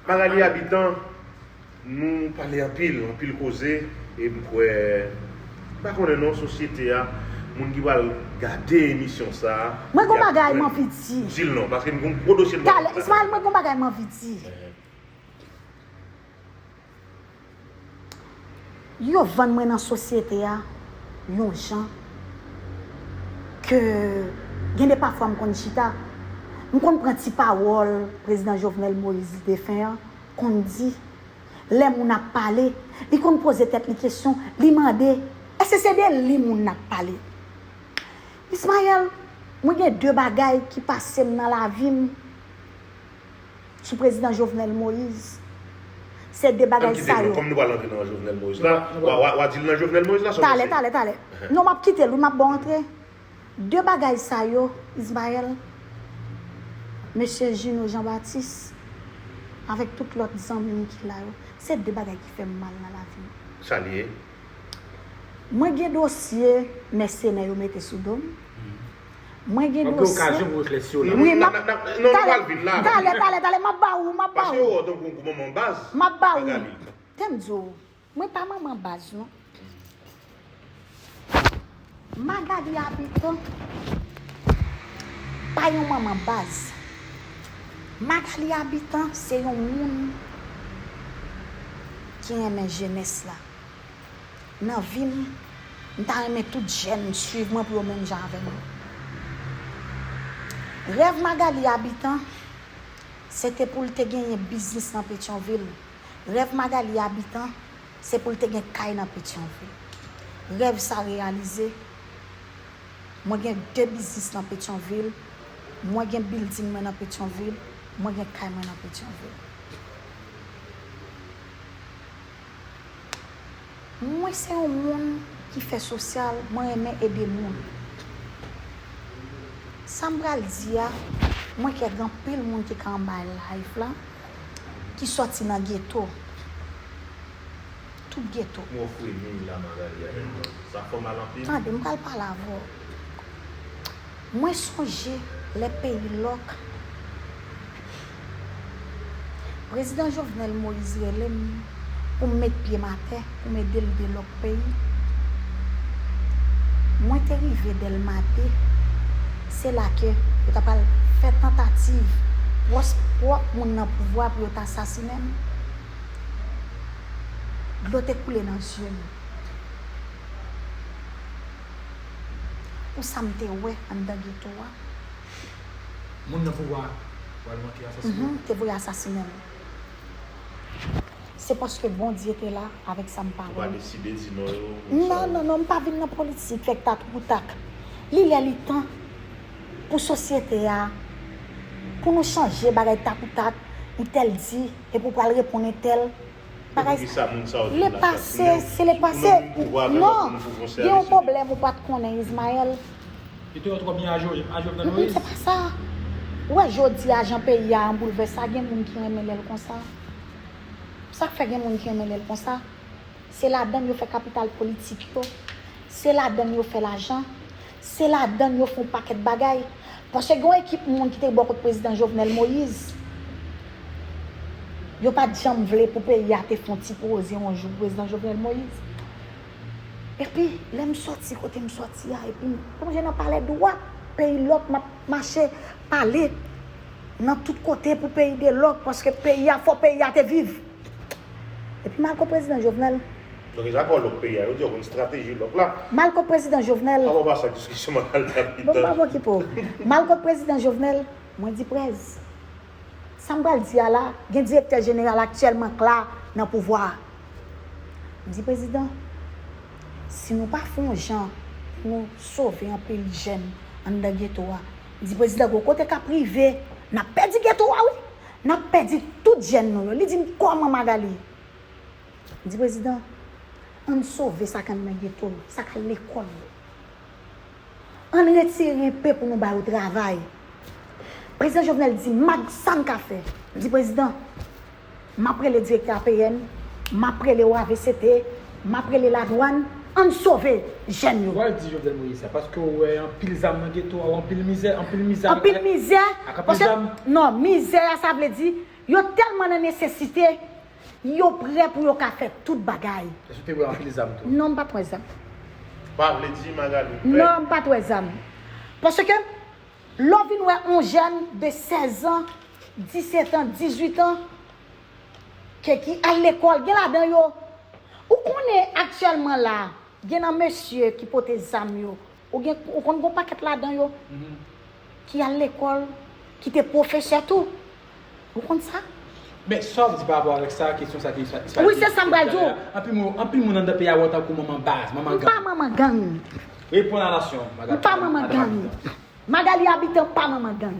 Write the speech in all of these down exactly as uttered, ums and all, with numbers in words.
Magali Habitant, nou pale anpil, anpil koze, e m kwè, m pa konnen non, sosyete a, moun ki pral gade emisyon sa a, Mwen gon y ap bagay m jwenn. Anvi di. Di l non, paske m gon gwo dosye m Talè, pral Ismaël, mwen gon bagay m anvi di. Yo vann mwen nan sosyete a yon jan ke gen de pafwa m konn chita, m konn pran ti pawòl prezidan Jovenel Moïse defen an konn di. Lè moun ap pale, li konn poze tèt li kesyon, li mande, èske se de li moun nan ap pale? Ismaël, mwen gen de bagay ki pase m nan lavi m sou prezidan Jovenel Moïse. Se de bagay sa yo. Kòm nou pral antre nan Jovenel Moïse la, w a di l nan Jovenel Moïse la, sa w panse? Talè, talè, talè. Non, m ap kite l wi, m ap ba w antre. De bagay sa yo, Ismaël, mesye Gino Jean Baptiste, avèk tout lòt zanmi m ki la yo, se de bagay ki fè m mal nan lavi m. Sa l ye? Mwen gen dosye mèsenè yo mete sou do m. Mwen gen dosye. Wi, m ap, talè, talè, talè, talè, m ap ba ou, m ap ba ou. Paske yo wè w tankou yon gwo manman baz. M ap ba ou. Tè m di w, mwen pa manman baz, non. Magali Habitant pa yon manman baz. Magali Habitant se yon moun ki renmen jenès la. Nan vi m, m ta renmen tout jèn swiv mwen pou yo menm jan avè m. Rèv Magali Habitant, se te pou l te genyen biznis nan Petyonvil. Rèv Magali Habitant, se pou l te gen kay nan Petyonvil. Rèv sa reyalize. Mwen gen de biznis nan Petyonvil. Mwen gen bilding mwen nan Petyonvil. Mwen gen kay mwen nan Petyonvil. Mwen se yon moun ki fè sosyal, mwen renmen ede moun. Sa m pral di a, mwen kwè gen anpil moun ki ka anba live la, ki sòti nan geto. Tout geto. Mwen ofri mi la Magali a. Sa fè w mal anpil. Tande, m pral pale avè w. Mwen sonje lè peyi lòk, prezidan Jovenel Moïse rele m pou m met pye m atè, pou m ede l delòk peyi. Mwen te rive Dèlma de, se la ke yo ta pral fè tantativ pwòs, pwòp moun nan pouvwa pou yo ta asasinen m. Dlo te koule nan zye m. Pou sa m te wè anndan geto a. Moun nan pouvwa a, pral manke asasinen. Mhm, te voye asasinen m. Se paske Bondye te la avèk sa m pa wè. Ou pa deside di non yo, non, non, non, m pa vin nan politik fè tak pou tak. Li lè li tan pou sosyete a, pou nou chanje bagay tak ou tak, pou tèl di, epi w pral reponn entèl. Bagay, lè pase, se lè pase. Non, gen yon pwoblèm ou pa t konnen, Ismaël. Li te twò byen a Jovenel Moïse. Se pa sa. Ou wè jodi a jan peyi a an boulvès, sa gen moun ki renmen lè l konsa. Sa k fè gen moun ki renmen lè l konsa? Se ladann yo fè kapital politik yo. Se ladann yo fè lajan. Se ladann yo fè yon pakèt bagay. Paske gen yon ekip moun ki te bò kot prezidan Jovenel Moïse. Yo pa t janm vle pou peyi a te fè yon ti poze yon jou pou prezidan Jovenel Moïse. Epi, lè m sòti kote m sòti a, epi m plonje nan palè dwat, peyi lòk, m ap mache, pale nan tout kote pou peyi de lòk, paske peyi a, fò peyi a te viv. Epi m al kot prezidan Jovenel. Donk, e sa k fè w lòk peyi a, yo di w konn estrateji lòk la. M al kot prezidan Jovenel. Avan w pase ak diskisyon Magali Habitant. Bon, m pa okipe w. M al kot prezidan Jovenel, mwen di, Prez, sa m pral di a la, gen direktè jeneral aktyèlman k la nan pouvwa a. M di, Prezidan, si nou pa fè yon jan pou nou sove anpil jèn anndan geto a, m di, Prezidan, gon kote k ap rive, n ap pèdi geto a, wi. N ap pèdi tout jèn nou yo. Li di m, Kòman, Magali? M di, Prezidan, ann sove sa k anndan geto yo, sa k al lekòl yo. Ann retire enpe pou nou ba yo travay. Prezidan Jovenel di, Mag, sa n ka fè? M di, Prezidan, m ap rele direktè A P N, m ap rele O A V C T, m ap rele ladwàn, ann sove jèn yo. Ou pral di Jovenel Moïse sa, paske w wè anpil zam nan geto a, anpil mizè, anpil mizè. Anpil mizè, ak anpil zam. Non, mizè a, sa vle di, Yo tèlman nan nesesite, yo prè pou yo ka fè tout bagay. Èske w te wè anpil zam tou? Non, m pa t wè zam. Pa vle di Magali prè. Non, m pa t wè zam. Paske lè w vin wè yon jèn de sèz an, disèt an, dizuit an, ke ki al lekòl, gen ladan yo. Ou konnen aktyèlman la, gen nan mesye ki pote zam yo. Ou gen, ou konn gon pakèt ladan yo ki al lekòl, ki te pwofesè tou. Ou konn sa? Men sa w ap di pa rapò avèk sa, kesyon sa ke Ismaël Wi, se sa m pral di w. Anpil moun, anpil moun anndan peyi a wè w tankou manman baz, manman gang. M pa manman gang. Reponn a nasyon, madanm. M pa manman gang. Magali Habitant pa manman gang.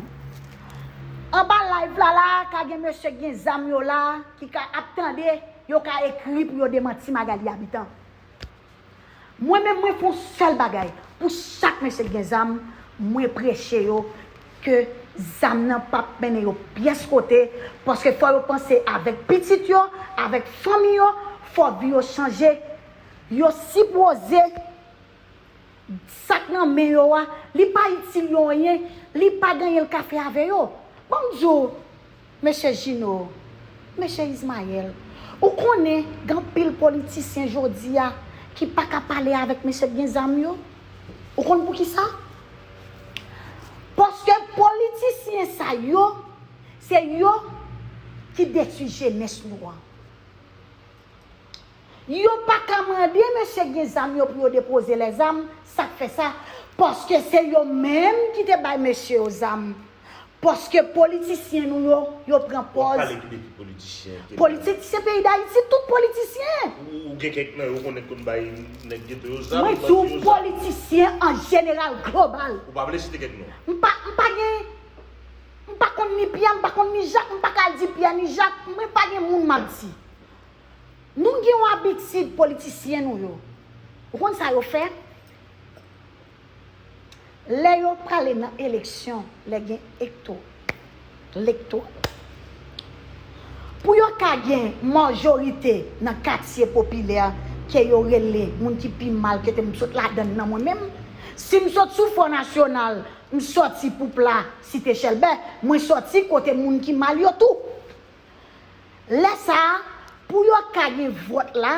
Anba live la la, ka gen mesye k gen zam yo la, ki ka ap tande, yo ka ekri pou yo demanti Magali Habitant. Mwen menm, mwen fè yon sèl bagay. Pou chak mesye k gen zam, mwen preche yo ke zam nan p ap mennen yo pyès kote, paske fò yo panse avèk pitit yo, avèk fanmi yo, fò vi yo chanje. Yo sipoze, sa k nan men yo a, li pa itil yo anyen, li pa gen anyen l ka fè avè yo. Ban m di w, mesye Gino, mesye Ismaël, ou konnen gen anpil politisyen jodi a ki pa ka pale avèk mesye k gen zam yo? Ou konn poukisa? Paske politisyen sa yo, se yo ki detwi jenès nou an. Yo pa ka mande mesye k gen zam yo pou yo depoze lèzam, sa k fè sa? Paske se yo menm ki te bay mesye yo zam. Paske politisyen nou yo, yo pran pòz. W ap pale ki de ki politisyen? Politisyen peyi Dayiti, tout politisyen. Ou, ou gen kèk nan yo konnen konn bay nèg geto yo zam, bandi yo zam. Mwen di w politisyen an jeneral global. Ou pa vle site kèk non? M pa, m pa gen, m pa konn ni Pyè, m pa konn ni Jak, m pa ka al di Pyè ni Jak, mwen pa gen moun m ap di. Nou gen yon abitid politisyen nou yo. Ou konn sa yo fè? Lè yo prale nan eleksyon, lè gen ekto, lekto, pou yo ka gen majorite nan katye popilè ke yo rele moun ki pi mal ke te m sot ladann nan mwen menm. Si m sot sou Fò Nasyonal, m sòti Poupla, Site Chèlbè, mwen sòti kote moun ki mal yo tou. Lè sa a, pou yo ka gen vòt la,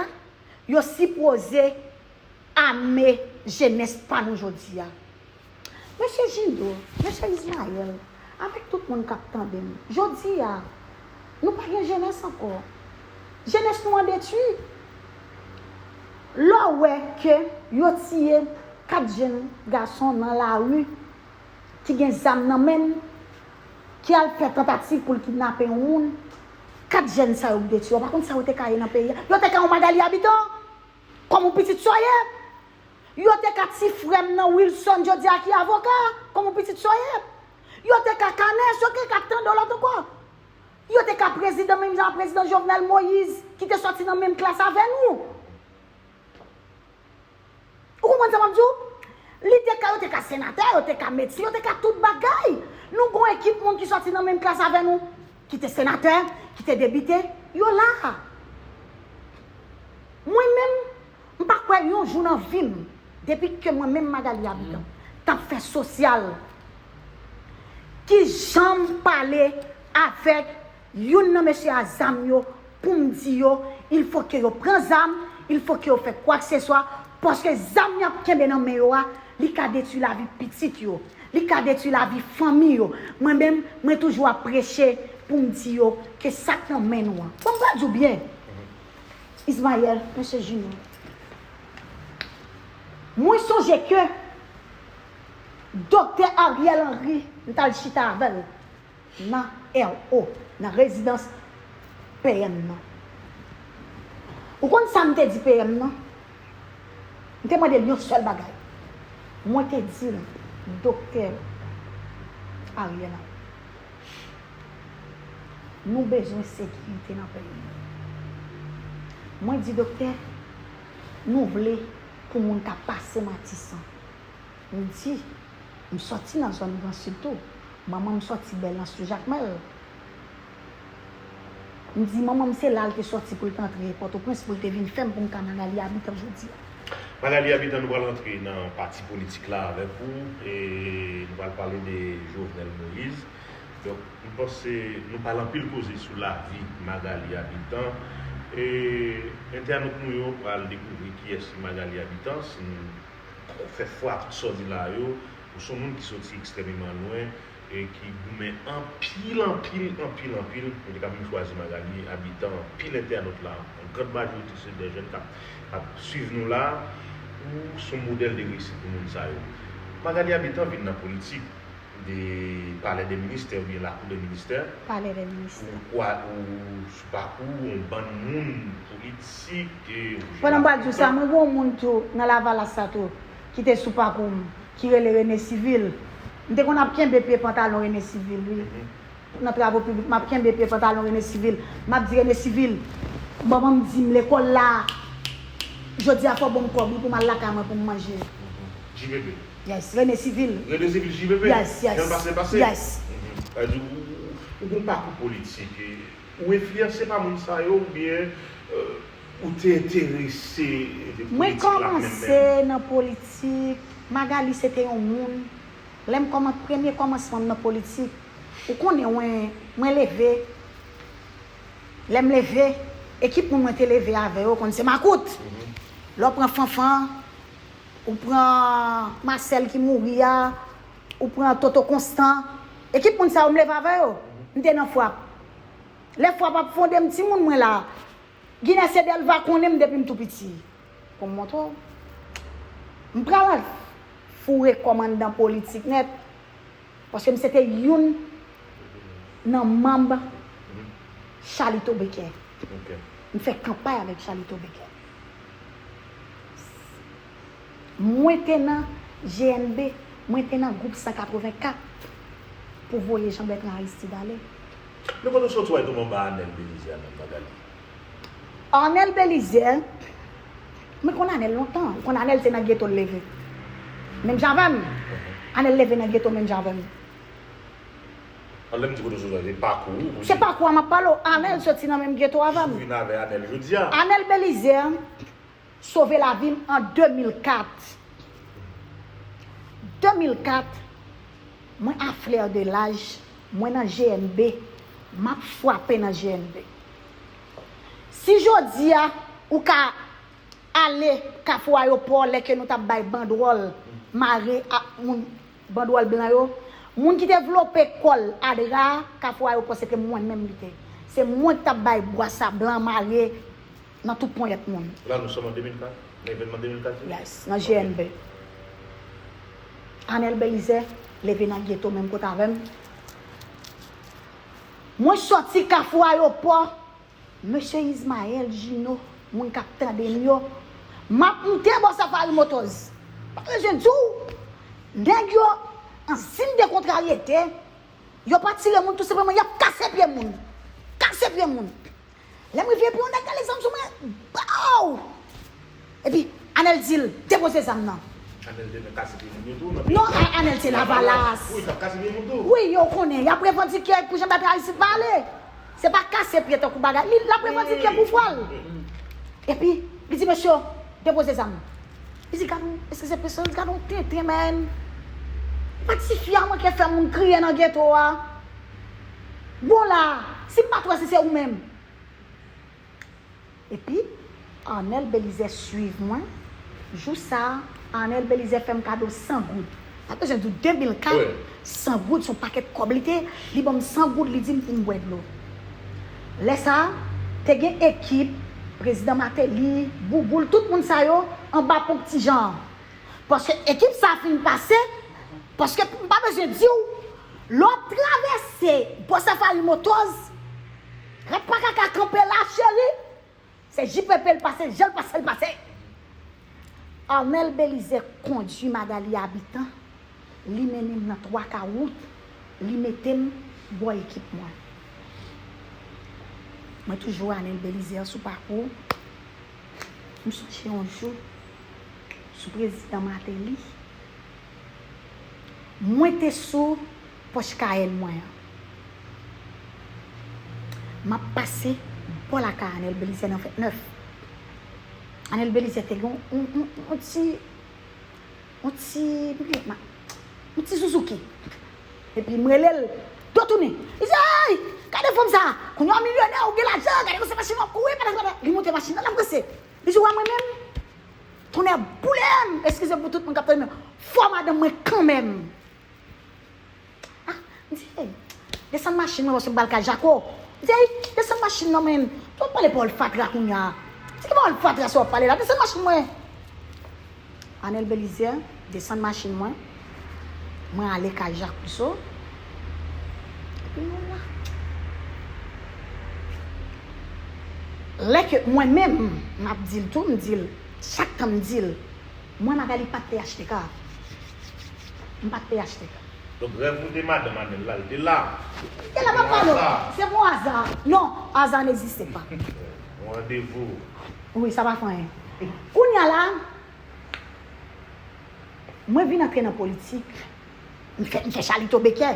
yo sipoze ame jenès pa nou jodi a. Mesye Jindo, mesye Ismaël, avèk tout moun k ap tande m, jodi a, nou pa gen jenès ankò. Jenès nou an detwi. Lè w wè ke yo tiye kat jenn gason nan lari, ki gen zam nan men l, ki al fè tantativ pou l kidnape yon moun, kat jèn sa yo ki te tiye, w pa konn sa yo te ka ye nan peyi a? Yo te ka yon Magali Habitant, kòm yon pitit Soyèp. Yo te ka ti frè m nan Wilson, jodi a ki avoka, kòm yon pitit Soyèp. Yo te ka Canès, yo te ka tann lòt ankò. Yo te ka prezidan, menm jan prezidan Jovenel Moïse, ki te sòti nan menm klas avè nou. Ou konprann sa m ap di w? Li te ka, yo te ka senatè, yo te ka medsen, yo te ka tout bagay. Nou gon ekip moun ki sòti nan menm klas avè nou, ki te senatè, ki te depite, yo la. Mwen menm, m pa kwè yon jou nan vi m, depi ke mwen menm Magali Habitant, t ap fè sosyal, ki janm pale avèk youn nan mesye a zam yo pou m di yo, il faut que yo pran zam, il faut que yo fè kwa ke se swa, paske zam y ap kenbe nan men yo a, li ka detwi lavi pitit yo, li ka detwi lavi fanmi yo. Mwen menm, mwen toujou ap preche pou m di yo ke sa k nan men nou an. Bon, m pral di w byen, Ismaël, mesye Junior. Mwen sonje ke Doktè Ariel Henry, m t al chita avè l nan R O, nan rezidans P M nan. Ou konn sa m te di P M nan? M te mande l yon sèl bagay. Mwen te di l, Doktè Ariel Henry, nou bezwen sekirite nan peyi nou. Mwen di, Doktè, nou vle pou moun ka pase Matisan. M di, m sòti nan zòn Gran Sid tou. Manman m sòti Bèlans tou, Jakmèl. M di, manman m se la l te sòti pou l te antre Pòtoprens, pou l te vin fè m pou m ka Magali Habitant jodi a. Magali Habitant, nou pral antre nan pati politik la avèk ou, e nou pral pale de Jovenel Moïse. Donk, m panse nou pale anpil koze sou lavi Magalie Habitant. E entènot nou yo pral dekouvri kiyès Magalie Habitant si nou fè fwa tout sa w di la yo. Ou se yon moun ki soti ekstrèmeman lwen e ki goumen anpil, anpil, anpil, anpil. Mwen te ka menm chwazi Magalie Habitant, anpil entènot la, yon gran majorite se de jèn k ap, k ap swiv nou la. Ou se yon modèl de reyisit pou moun sa yo. Magalie Habitant vin nan politik de Palè de Ministè oubyen Lakou de Ministè. Palè de Ministè. Ou kwa, ou sou pakou yon bann moun politik, e, ou jwe Pandan m pral di w sa, mwen gen yon moun tou nan Lavalas sa tou ki te sou pakou m, ki rele Rene Sivil. M te konn ap kenbe pye pantalon Rene Sivil, wi. Mhm. Nan travo piblik, m ap kenbe pye pantalon Rene Sivil. M ap di Rene Sivil, manman m di m lekòl la, jodi a fò ban m kòb wi pou m al lakay mwen pou m manje. Mhm. J P P. Yes, Rene Sivil. Rene Sivil, J P P. Yes, yes. Jan l pase, pase. Yes. Mhm. Sa vle di, ou, ou, ou gon pakou politik, e, ou enfliyanse pa moun sa yo, oubyen, euh, ou te enterese de politik la menm menm? Mwen kòmanse nan politik, Magalie se te yon moun. Lè m kòman-, premye kòmansman m nan politik, ou konnen, mwen, mwen leve. Lè m leve, ekip moun mwen te leve avè yo, konn se makout. Mhm. Lè w pran Fanfan, ou pran Marcel ki mouri a, ou pran Toto Constant. Ekip moun sa yo, m leve avè yo. M te nan Frap. Lè Frap ap fonde, m timoun mwen la. Guinness Edelva konnen m depi m tou piti. Pou m montre w. M pral foure kò m anndan politik nèt. Paske m se te youn nan manm Chalito Becker. Ok. M fè kanpay avèk Chalito Becker. Mwen te nan G N B, mwen te nan gwoup san katrevenkat pou voye Jean Bertrand Aristide ale. Men kote w soti w al tonbe anba Anèl Belizaire menm, Magalie? Anèl Belizaire, mwen konn Anèl lontan. Ou konn Anèl se nan geto l leve. Menm jan avè m. Mhm. Anèl leve nan geto menm jan avè m. An, lè m di kote w soti, se pakou ou, ou Se di pakou a m ap pale w. Anèl soti nan menm geto avè m. Ou vin avè Anèl jodi a. Anèl Belizaire sove lavi m an de mil kat. De mil kat, mwen a flè de laj, mwen nan G N B, m ap frape nan G N B. Si jodi a, ou ka ale Kafou Ayopò lè ke nou t ap bay bandwòl mare ak moun, bandwòl blan yo. Moun ki te vlope kò l a dra a, Kafou Ayopò, se te mwen menm li te. Se mwen ki t ap bay bwasa blan mare nan tout ponyèt moun. La, nou sòm an de mil kat? Nan evènman de mil kat yo? Yes, nan G N B. Anèl Belizaire leve nan geto menm kote avè m. Mwen sòti Kafou Ayopò, Mesye Ismaël Gino, moun k ap tande m yo, m ap moute bò Safari Motors. Pa bezwen di w, nèg yo, an siy de kontraryete, yo pa tire moun, tou senpleman, y ap kase pye moun. Kase pye moun. Lè m rive epi yon nèg gale zam sou mwen, baw! Epi, Anèl di l, depoze zam nan. Anèl te nan kase pye moun yo tou, nan Non, peyi a. A-, Anèl se Lavalas. Wi, t ap kase pye moun tou. Wi, yo konnen, y ap revandike pou Jean Bertrand Aristide pa ale. Se pa kase pye tankou bagay. Li, l ap revandike pouvwa l. Epi, li di, mesye, depoze zam. Li di, gad yon, eskize ekspresyon, li di, gad yon tenten, man. Pa ti fi a manke fè moun kriye nan geto a. Bon la, si m pa t wè si se ou menm. Epi, Arnel Belizaire swiv mwen. Jou sa a, Arnel Belizaire fè m kado san goud. Pa bezwen di w de mil kat, Wi. san goud, se yon pakèt kòb li te, li ban m san goud, li di m pou m bwè dlo. Lè sa a, te gen ekip, Prezidan Martelly, Bouboul, tout moun sa yo anba pon Ti Jan an. Paske ekip sa a fin pase, paske m pa bezwen di w, lè w ap travèse bò Safari Motors, rat pa kaka kanpe la, cheri. Se J P P l pase, jan l pase, l pase. Arnel Belizaire kondui Magalie Habitant, li mennen m nan twa ka wout, li mete m bò ekip mwen. Mwen toujou Arnel Belizaire sou pakou. M sonje yon jou, sou prezidan Martelly, mwen te sou pòch kayèl mwen an. M ap pase bò lakay Arnel Belizaire nan Fèt Nèf. Arnel Belizaire te gen yon, yon, yon, yon ti, yon ti, yon ti Suzuki. Epi m rele l, Do tounen. Li di, "Ay, gade fanm sa. Kounye a w milyonè, ou gen lajan, gade konsa machin w ap kouri, patati patata." Li monte machin nan, l ap ranse. Li di, "Ou wè mwen menm? Tonnè boule m. Eskize pou tout moun k ap tande m. Fò madanm mwen kanmenm." Ah, m di, "Ey, desann machin mwen, paske m pral kay Jako." M di, "Ey, desann machin nan, men. Ou pale pawòl fatra kounye a. Di ki pawòl fatra sa w ap pale la? Desann machin mwen." Anèl Belizaire desann machin mwen. Mwen ale kay Jacques Rousseau. Epi nou la. Lè ke mwen menm, m ap di l tou, m di l, chak tan m di l, mwen Magali pa t P H T K. M pa t P H T K. Donk, rèv ou te madanm Anèl la, li te la. Li te la, papa, non. Se pou aza. Non, aza n'existe pas. Yon randevou. Wi, sa pa fè anyen. Kounye a la, mwen vin antre nan politik. M fè, m fè Chalito Becker.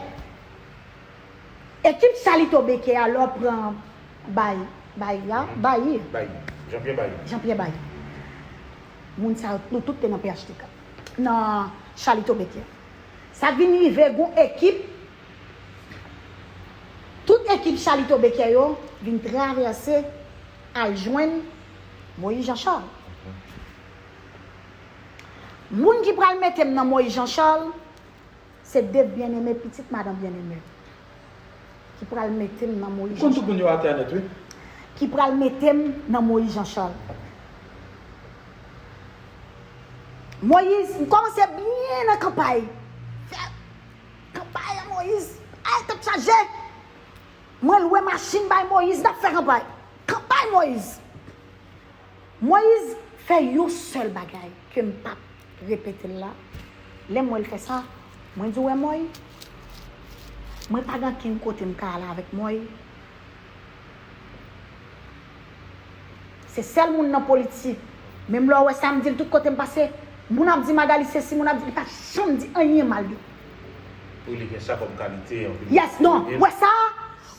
Ekip Chalito Becker a, lè w pran Bay, Bay la, Bayi. Bayi. Jean-Pierre Bayi. Jean-Pierre Bayi. Moun sa yo, nou tout te nan P H T K. Nan Chalito Becker. Sa vin rive, gon ekip, tout ekip Chalito Becker yo vin travèse al jwenn Moïse Jean Charles. Moun ki pral mete m nan Moïse Jean Charles, se Dave Bien-Aimé, pitit madan Bien-Aimé, ki pral mete m nan Moïse Jean Charles. Ou konn tout moun yo atè a nèt, wi. Ki pral mete m nan Moïse Jean Charles. Moïse, m kòmanse byen nan kanpay. Fè kanpay an Moïse. Ay, tèt chaje. Mwen lwe machin bay Moïse, n ap fè kanpay. Kanpay Moïse. Moïse fè yon sèl bagay ke m p ap repete l la. Lè m wè l fè sa, mwen di, "Ou wè Moy, mwen pa gen ankenn kote m ka ale avèk Moy." Se sèl moun nan politik. Menm lè w wè sa m di l tout kote m pase, moun ap di Magali sesi, moun ap di, li pa janm di anyen mal de. Pou li gen sa kòm kalite, anpil. Yes, non. Wè sa,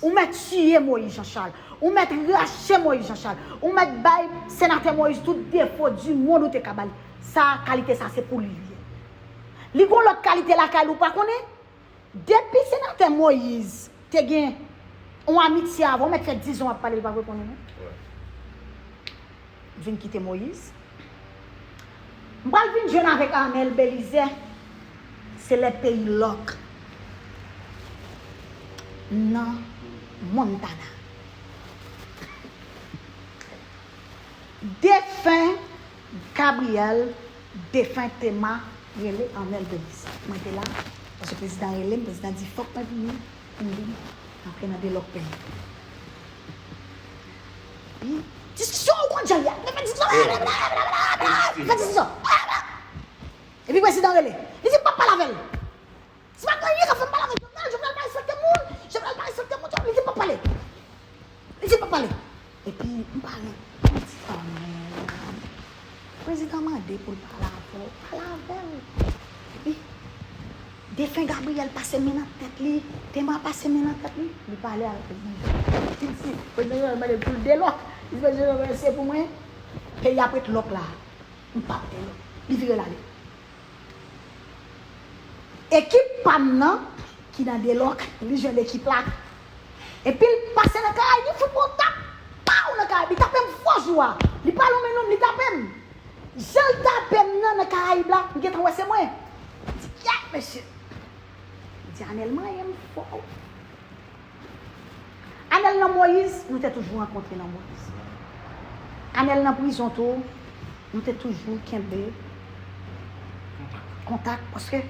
ou mèt tiye Moïse Jean Charles. Ou mèt rache Moïse Jean Charles. Ou mèt bay senatè Moïse tout defo di mond ou te ka ba li. Sa, kalite sa, se pou li li ye. Li gon lòt kalite lakay li ou pa konnen? Depi senatè Moïse te gen yon amitye avè w, ou mèt fè diz an w ap pale, li pa reponn ou non. Vin kite Moïse. M pral vin jwenn avèk Arnel Belizaire, se lè peyi lòk nan Montana. Defen Gabriel, defen Tema rele Arnel Belizaire. Mwen te la, paske prezidan rele m, prezidan di fòk mwen vini pou m vin antre nan delòk peyi. Epi, diskisyon ou konn jan l ye. Fè diskisyon. Fè diskisyon. Epi prezidan rele. Li di, "M p ap pale avè l." Si pa gen anyen k ap fè m pale avèk Jovenel, Jovenel pa respekte moun, Jovenel pa respekte moun, li di, "M p ap pale." Li di, "M p ap pale." Epi, m pale. M di, "Oh, man. Prezidan mande pou l pale avè w. Pale avè l." Epi, defen Gabriel pase men nan tèt li, Tema pase men nan tèt li, li pale avèk prezidan Jovenel. Li di, prezidan Jovenel mande l pou l delòk. Li di, "Prezidan Jovenel, se pou mwen. Peyi ap ret lòk la. M p ap delòk." Li vire l ale. Ekip pa m nan, ki nan delòk, li jwenn ekip la. Epi l pase nan Karayib, li fout mwen yon tap, paw, nan Karayib. Li tape m fò jou a. Li pa lonmen non m, li tape m. Jan l tape m nan, nan Karayib la, m gentan wè se mwen. M di, "Yè, mesye." M di, "Anèl manyen m fò." Anèl nan Moyiz, nou te toujou rankontre nan Moyiz. Anèl nan prizon tou, nou te toujou kenbe kontak, paske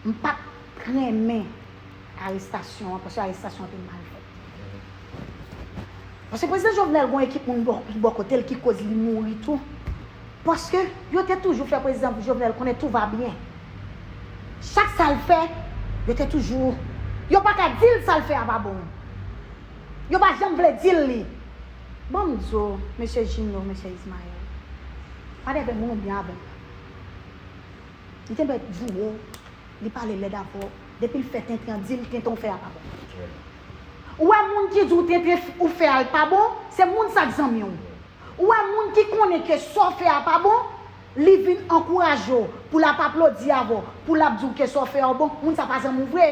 m pa t renmen arestasyon an, paske arestasyon an te mal fèt. Paske prezidan Jovenel gon ekip moun bò, bò kote l ki koz li mouri tou. Paske yo te toujou fè prezidan Jovenel konnen tout va byen. Chak sa l fè, yo te toujou, yo pa ka di l sa l fè a pa bon. Yo pa janm vle di l li. Ban m di w, mesye Gino, mesye Ismaël, pa dèyè moun ou byen avè l. Li te mèt di w, li pale lèd avè w. Depi l fè tenten an, di l tenten w fè a pa bon. Ou wè moun ki di w tenten ou fè a l pa bon, se moun sa k zanmi w. Ou wè moun ki konnen ke sa w fè a pa bon, li vin ankouraje w, pou l ap aplodi avè w, pou l ap di w ke sa w fè a bon, moun sa pa zanmi w vre.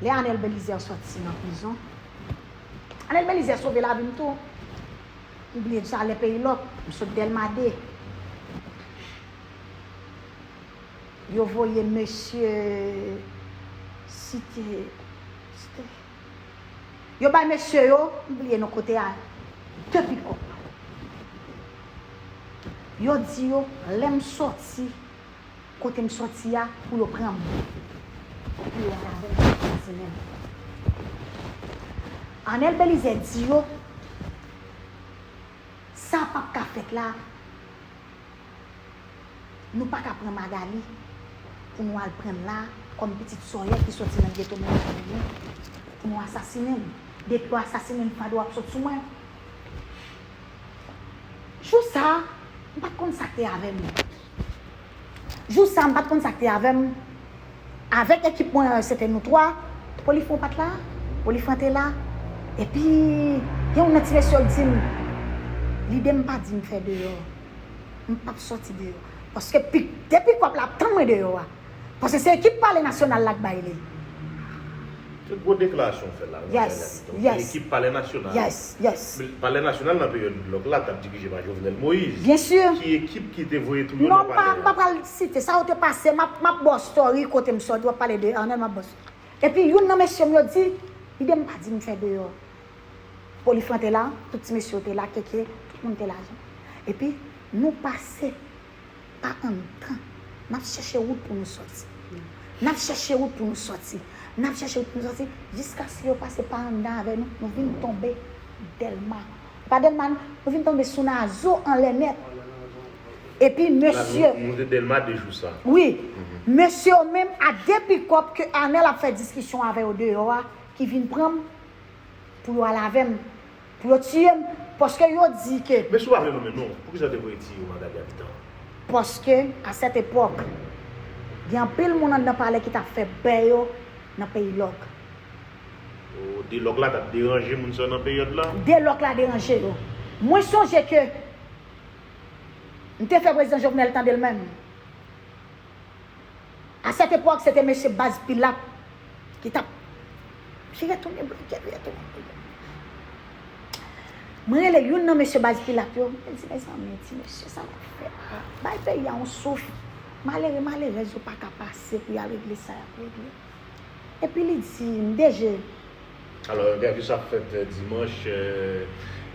Lè Anèl Belizaire sòti nan prizon, Anèl Belizaire sove lavi m tou. M bliye sa, lè peyi lòk, m sot Dèlma de. Yo voye mesye Site, Site. Yo bay mesye yo, m bliye non kote a, de pikòp. Yo di yo, lè m sòti, kote m sòti a, pou yo pran m. Pou yo al avè m pou asasinen m. Anèl Belizaire di yo, sa p ap ka fèt la. Nou pa ka pran Magali pou nou al pran l la kòm pitit sòyè ki sòti nan geto Meriken an, pou nou asasinen l. Depi yo asasinen l, fado ap sot sou mwen. Jou sa a, m pa t konn sa k te avè m. Jou sa a, m pa t konn sa k te avè m. Avèk ekip mwen, se te nou twa. Polifran pa t la, Polifran te la. Epi, gen youn nan ti mesye yo k di m, lide m pa di m fè deyò. M p ap sòti deyò. Paske pi, de pikòp la ap tann mwen deyò a. Paske se ekip Palè Nasyonal la k bay li. Se gwo deklarasyon w fè la, nan Yes, Magali. Donk, se yes. Ekip Palè Nasyonal. Yes, yes. Palè Nasyonal nan peryòd lòk la t ap dirije pa Jovenel Moïse. Byen si. Ki ekip ki te voye tou yo Non, nan m pa, palè m pa a? Pral site sa yo te pase, m ap, m ap ba w story kote m sòti, w ap pale de Arnel, m ap ba w. Epi youn nan mesye m yo di, lide m pa di m fè deyò. Polifran te la, tout ti mesye yo te la, Keke, tout moun te la. Epi nou pase pa anndan. N ap chèche wout pou nou sòti. N ap chèche wout pou nou sòti. N ap chèche wout pou nou sòti. Jiskaske yo pase pa anndan avè nou, nou vin tonbe Dèlma. Pa Dèlma, nou vin tonbe sou Nazo anlè nèt. Epi mesye. Nou, nou te Dèlma de jou sa. Wi. Mhm. Mesye yo menm a de pikòp ke Anèl ap fè diskisyon avè yo deyò a, ki vin pran m pou yo al avè m, pou yo tiye m, paske yo di ke Men si w pa vle nonmen non, poukisa yo te voye tiye w Magali Habitant? Paske, a sèt epòk, gen anpil moun anndan palè ki t ap fè bè yo nan peyi lòk. O, de lòk la t ap deranje moun sa yo nan peryòd la? De lòk la deranje yo. Mwen sonje ke m te fè prezidan Jovenel tande l menm. A sèt epòk, se te mesye Baz Pilat ki t ap vire tounen bloke, vire tounen bloke. Mwen rele youn nan mesye Baz Pilat yo, mwen di, mezanmi, ti mesye, sa n ap fè a? Bay peyi a yon souf. Malere, malerèz yo pa ka pase pou y al regle sa y ap regle. Epi li di m, D G, Alò, entèvyou sa ap fèt, eh, dimanch, eh,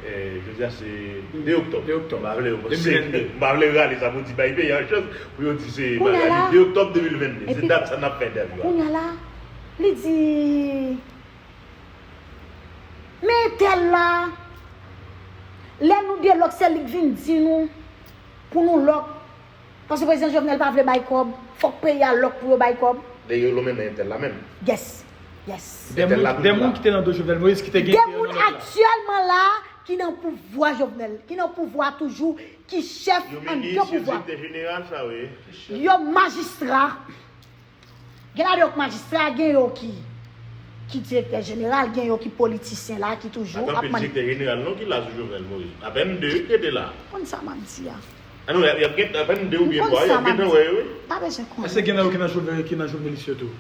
eh, jodi a se de oktòb. De oktòb. M pa vle yo panse, de mil vennde. M pa vle rale sa pou di bay peyi a chans pou yo di se Kounye a la, Magali de oktòb de mil vennde. Se epi dat sa n ap fè entèvyou a. Kounye a la, li di, men entèl la, lè nou de lòk, se li k vin di nou pou nou lòk. Paske prezidan Jovenel pa vle bay kòb, fòk peyi a lòk pou yo bay kòb. Dayè, yo lonmen men entèl la menm. Yes, yes. De moun, de moun ki te nan do Jovenel Moïse ki te gen De moun aktyèlman la ki nan pouvwa Jovenel, ki nan pouvwa toujou, ki chèf anndan pouvwa. Yo minis, yo direktè jeneral, sa, wi. Yo majistra. Gen ladan yo k majistra, gen yo ki, ki direktè jeneral, gen yo ki politisyen la, ki toujou ap mande. Direktè jeneral non ki la sou Jovenel Moïse. Apèn de ki te la. Konn sa m ap di a. Ah non, y ap, y ap gen apèn de oubyen twa, y ap gen tan wè yo, wi. Pa bezwen konnen. Èske gen nan yo ki nan Jovenel, ki nan Jovenelis yo tou?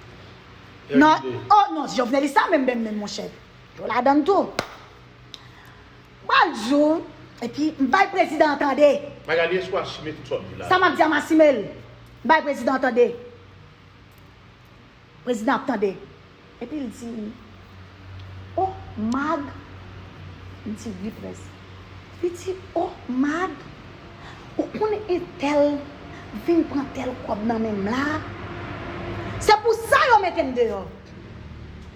Non, oh non, Jovenelis sa menm, menm, menm, monchè. Yo ladan l tou. M pral di w, epi m bay prezidan an tande. Magali, èske w asime tout sa w ap di la? Sa m ap di a, m asime l. M bay prezidan an tande. Prezidan ap tande. Epi l di m, "O, Mag." M di, "Wi, prèz." Li di, "O, Mag, ou konn entèl vin pran tèl kòb nan men m la?" Se pou sa yo mete m deyò.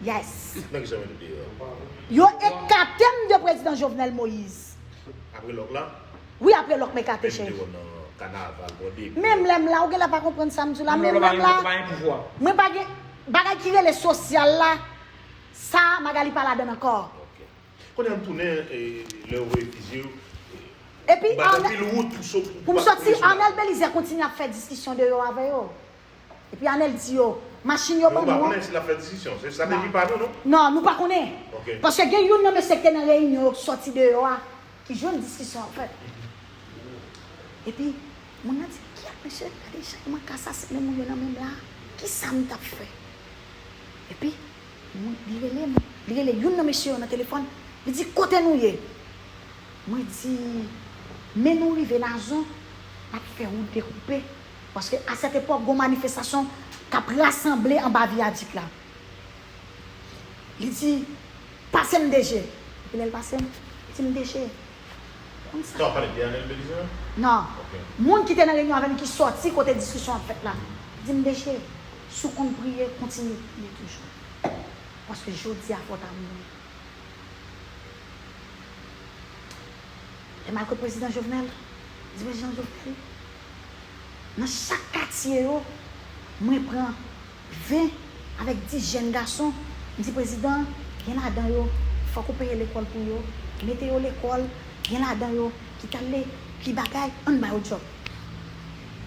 Yes. Nan ki sa yo mete w deyò? Yo ekate m de prezidan Jovenel Moïse. Apre lòk la? Wi, apre lòk m ekate, chèf. Menm lè m la, ou genlè pa konprann sa m di w la, menm lè m la, mwen pa gen bagay ki rele sosyal la, sa Magali pa ladan l ankò. Ok. Kounye a n tounen, eh, lè yo voye fizi yo, eh, epi, anpil wout pou sot, pou m soti, Arnel Belizaire kontinye ap fè diskisyon deyò avè yo. Epi Anèl di yo, machin yo ban nou an. Men ou pa konnen si l ap fè diskisyon. Se estrateji pa nou, non? Non, nou pa konnen. Ok. Paske gen youn nan mesye ki te nan reyinyon yo k sòti deyò a, ki jwenn diskisyon ap fèt. Epi, moun nan di, "Kiyès mesye, gade jan yo manke asasinen moun yo nan men m la. Kisa m t ap fè?" Epi, Mwen, li rele m. Li rele youn nan mesye yo nan telefòn. Li di, "Kote nou ye?" Mwen di, "Men nou rive Nazon, n ap fè wout dekoupe." Paske a sèt epòk, gon manifestasyon k ap rasanble anba viyadik la. Li di, "Pase m D G." Epi lè l pase m, li di m, "D G, konn sa." Sa w ap pale de Anel Belizaire? Non. Ok. Moun ki te nan reyinyon avè m ki sòti kote diskisyon ap fèt la. Li di m, "D G, si w konn priye, kontinye priye toujou. Paske jodi a fò w ta mouri." Lè m al kot prezidan Jovenel, di prezidan Jovenel, nan chak katye yo, mwen pran ven avèk dis jèn gason, m di prezidan, gen ladan yo, fòk ou peye lekòl pou yo, mete yo lekòl, gen ladan yo ki t al le, ki bagay, ann ba yo djòb.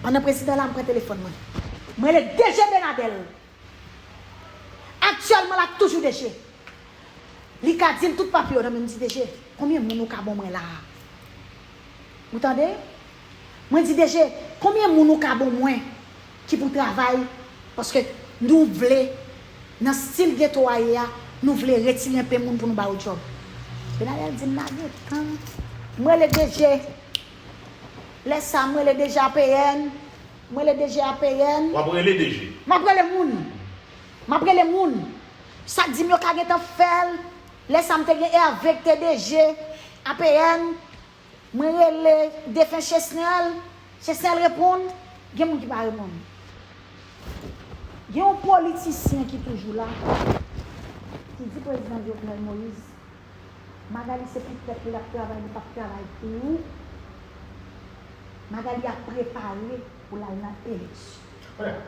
Pandan prezidan la, m pran telefòn mwen. Mwen rele D G Benadèl. Aktyèlman, l ap toujou D G. Li ka di l tout papye yo nan men m, di, "D G, konbyen moun ou ka ban mwen la a?" Ou tande? Mwen di, "D G, konbyen moun ou ka ban mwen ki pou travay? Paske nou vle, nan stil geto a ye a, nou vle retire enpe moun pou nou ba yo djòb." Benadèl di m, "Lage tan." Mwen rele D G. Lè sa, mwen rele D G A P N. Mwen rele D G A P N. W ap rele D G? M ap rele moun. M ap rele moun. Sa k di m yo ka gentan fè l. Lè sa, m te gen Hervé k te D G A P N. Mwen rele defen Chesnel. Chesnel reponn. Gen moun ki pa reponn. Gen yon politisyen ki toujou la, ki di prezidan Jovenel Moïse, Magali se pou tèt li l ap travay, li p ap travay pou ou. Magali ap prepare pou l al nan eleksyon.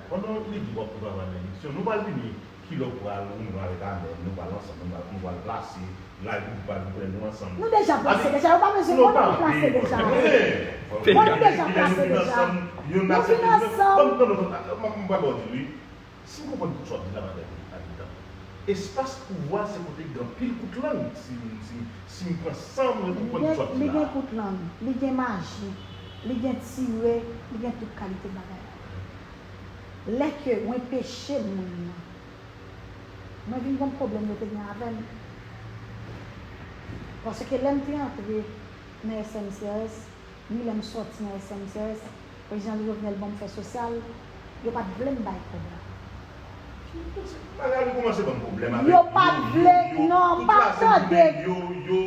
Pandan li di w ap prepare pou l al nan eleksyon, nou pral vini kilè w pral woumwen avèk Anèl, nou pral ansanm, nou pral, nou pral plase, lari pou pral pou nou ansanm. Nou deja plase deja, yo pa bezwen konnen nou plase deja. Bon, nou deja plase deja. Nou vin ansanm. M pral ba w di wi. Si m konprann tout sa w ap di la, madanm Anita, espas pouvwa se kote k gen anpil kout lang, si, si, si m pran san mwen konprann tout sa w ap di la. Li gen kout lang, li gen maji, li gen tire, li gen tout kalite bagay. Lè ke mwen peche moun nan, mwen vin gon pwoblèm yo te gen avè m. Paske lè m te antre nan S N C S, ni lè m sòti nan S N C S, prezidan Jovenel ban m fè sosyal, yo pa t vle m bay kòb la. Magali kòmanse ban m pwoblèm avèk yo. Yo pa t vle, non, m pa t tande.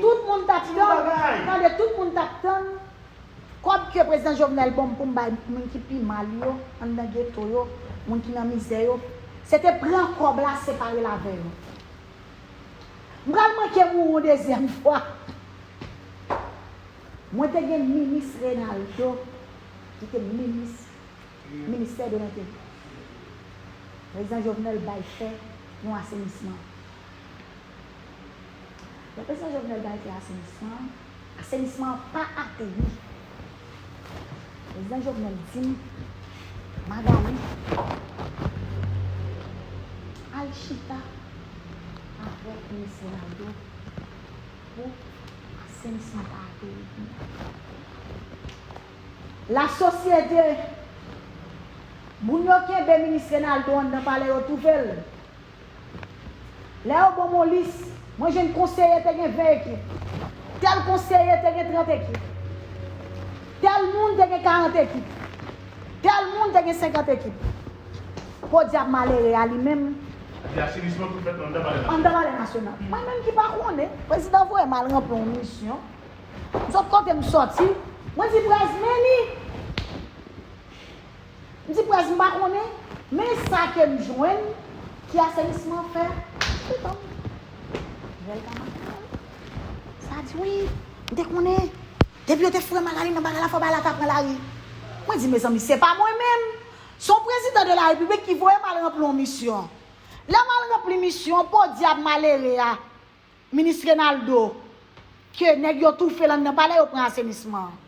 Tout moun t ap tann, tande, tout moun t ap tann kòb ke prezidan Jovenel ban m pou m bay moun ki pi mal yo, anndan geto yo, moun ki nan mizè yo. Se te pran kòb la, separe l avè yo. M pral manke mouri yon dezyèm fwa. Mwen te gen minis Reynaldo, ki te minis, ministè de lenteryè. Prezidan Jovenel bay fè yon asenisman. Lè prezidan Jovenel bay fè asenisman, asenisman an pa ateri. Prezidan Jovenel di m, Magali, al chita avèk minis Reynaldo pou asenisman pa ateri. Lasosyete, moun yo kenbe minis Reynaldo anndan palè, yo twouve l. Lè yo ban m yon lis, mwen jwenn konseye te gen ven ekip. Tèl konseye te gen trant ekip. Tèl moun te gen karant ekip. Tèl moun te gen senkant ekip. Podyab malere a li menm. Di asenisman pou fèt anndan palè nasyonal. Anndan palè nasyonal. Mwen menm ki pa konnen, prezidan voye m al ranpli yon misyon. M sot kote m sòti, mwen di prèz men ni. M di prèz m pa konnen, men sa ke m jwenn, ki asenisman fè, chita m. Jwèl ka mache. Sa di wi, m te konnen, depi yo te foure Magali nan bagay la, fò bagay la ta pran lari. Mwen di, mezanmi, se pa mwen menm. Se yon prezidan de la repiblik ki voye m al ranpli yon misyon. Lè m al ranpli misyon, podyab malere a, minis Reynaldo, ke nèg yo toufe l anndan palè, yo pran asenisman an.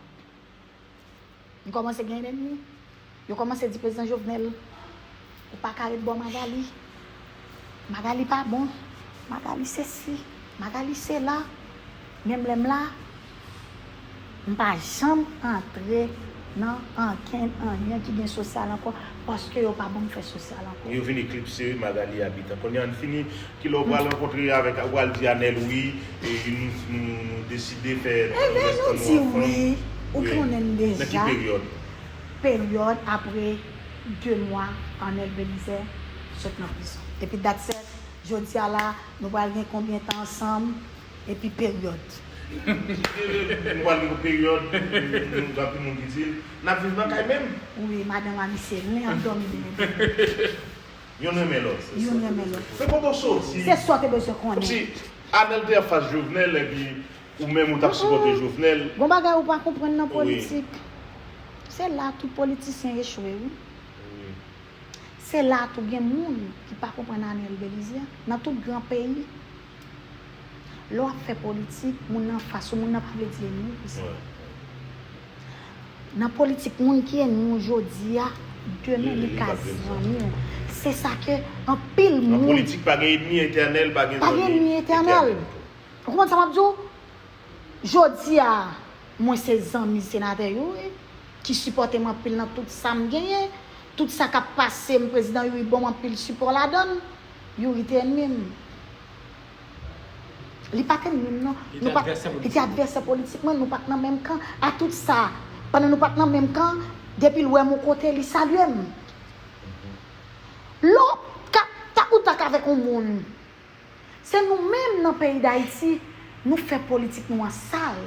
M kòmanse gen lènmi. Yo kòmanse di prezidan Jovenel, ou pa ka ret bò Magali. Magali pa bon. Magali sesi. Magali sela. Menm lè m la, m pa janm antre Nan ankenn anyen ki gen sosyal ankò, paske yo pa ban m fè sosyal ankò. Yo vin eklipse Magalie Habitant. Kounye a n fini, kilè w pral rankontre avèk, ou pral di Anèl wi, e nou, nou, nou deside fè rès tan nou ansanm. Wi. Ou konnen deja. Nan ki peryòd? Peryòd apre de mwa Anèl Belizaire sot nan prizon. Epi dat sèt, jodi a la, nou pral gen konbyen tan ansanm? Epi peryòd. Ki peryòd? Nou pral gen yon peryòd, nou gen anpil moun ki di l, n ap viv nan kay menm. Wi, madanm a misye, len ap dòmi de men. Youn renmen lòt. Youn renmen lòt. Men kote w soti? Se sa w te bezwen konnen. Kòmsi Anèl te anfas Jovenel epi ou menm ou t ap sipòte Jovenel. Gon bagay ou pa konprann nan politik. Se la tout politisyen echwe wi. Se la tou gen moun ki pa konprann Anèl Belizaire nan tout gran peyi. Lè w ap fè politik, moun nan anfas ou, moun nan pa vle di ènmi pou sa. Nan politik, moun ki ènmi w jodi a, demen li ka zanmi w. Se sa ke anpil moun. Nan politik, pa gen ènmi etènèl, pa gen zanmi etènèl. Ou konprann sa m ap di w? Jodi a, mwen se zanmi senatè Youri, ki sipòte m anpil nan tout sa m genyen. Tout sa k ap pase m, prezidan Youri ban m anpil sipò ladan l. Youri te ènmi m. Li pa t ènmi m non. Li te advèsè politik mwen, nou pa t nan menm kan. A tout sa, pandan nou pa t nan menm kan, depi l wè m yon kote, li salye m. Lè w ap tak ou tak avèk yon moun, se nou menm nan peyi Dayiti, nou fè politik nou an sal.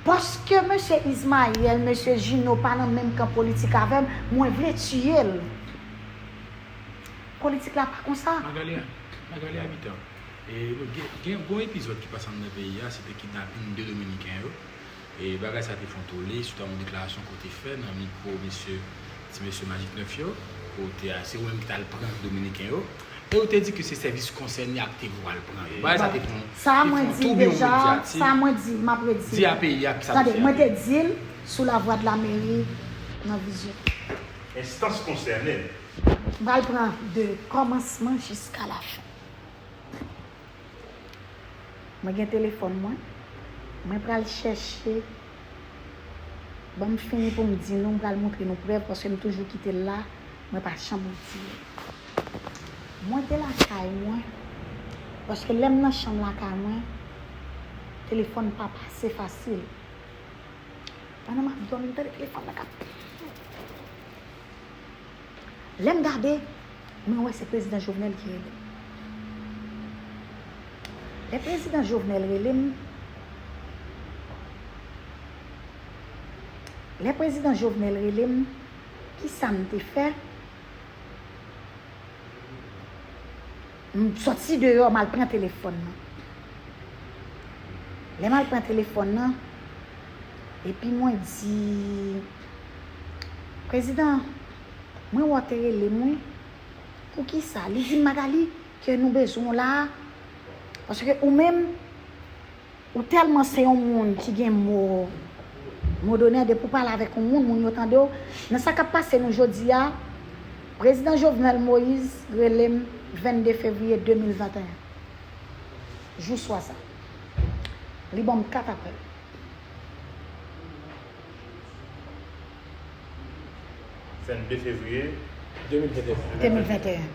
Paske mesye Ismaël, mesye Gino pa nan menm kan politik avè m, mwen vle tiye l. Politik la pa konsa. Magalie, Magalie Habitant, e, gen, gen yon epizòd ki pase anndan peyi a, se te kidnaping de Dominiken yo. E bagay sa te fè yon tole, swit a yon deklarasyon ke w te fè nan mikwo mesye, ti mesye Magic Neuf yo, ke w te, se ou menm ki t al pran Dominiken yo. E ou te di ke se sèvis konsène ak te voye w al pran yo. Bagay sa te fè yon, te fè yon toubiwon medyatik. Sa mwen di deja, sa mwen di, m ap redi. Di a peyi a ki sa te fè. Tande, mwen te di l sou lavwadlameri nan vizyon. Enstans konsène. M pral pran de kòmansman jiska lafen. Mwen gen telefòn mwen. Mwen pral chèche. Ban m fini pou m di nou, m pral montre nou prèv paske m toujou kite l la. Mwen pa janm retire l. Mwen te lakay mwen. Paske lè m nan chanm lakay mwen, telefòn pa pase fasil. Pandan m ap dòmi, m tande telefòn nan k ap. Lè m gade, mwen wè se prezidan Jovenel ki rele m. Lè prezidan Jovenel rele m, lè prezidan Jovenel rele m, kisa m te fè? M soti deyò, m al pran telefòn nan. Lè m al pran telefòn nan, epi mwen di, prezidan, mwen wè w te rele m wi. Poukisa? Li di m, Magalie, ke nou bezwen w la a. Paske ou menm, ou tèlman se yon moun ki gen mo, mo donè, depi w pale avèk yon moun, moun yo tande w. Nan sa k ap pase nou jodi a, prezidan Jovenel Moïse rele m vennde fevriye de mil venteyen. Jou swa sa. Li ban m kat apèl. Vennde fevriye de mil venteyen. De mil venteyen.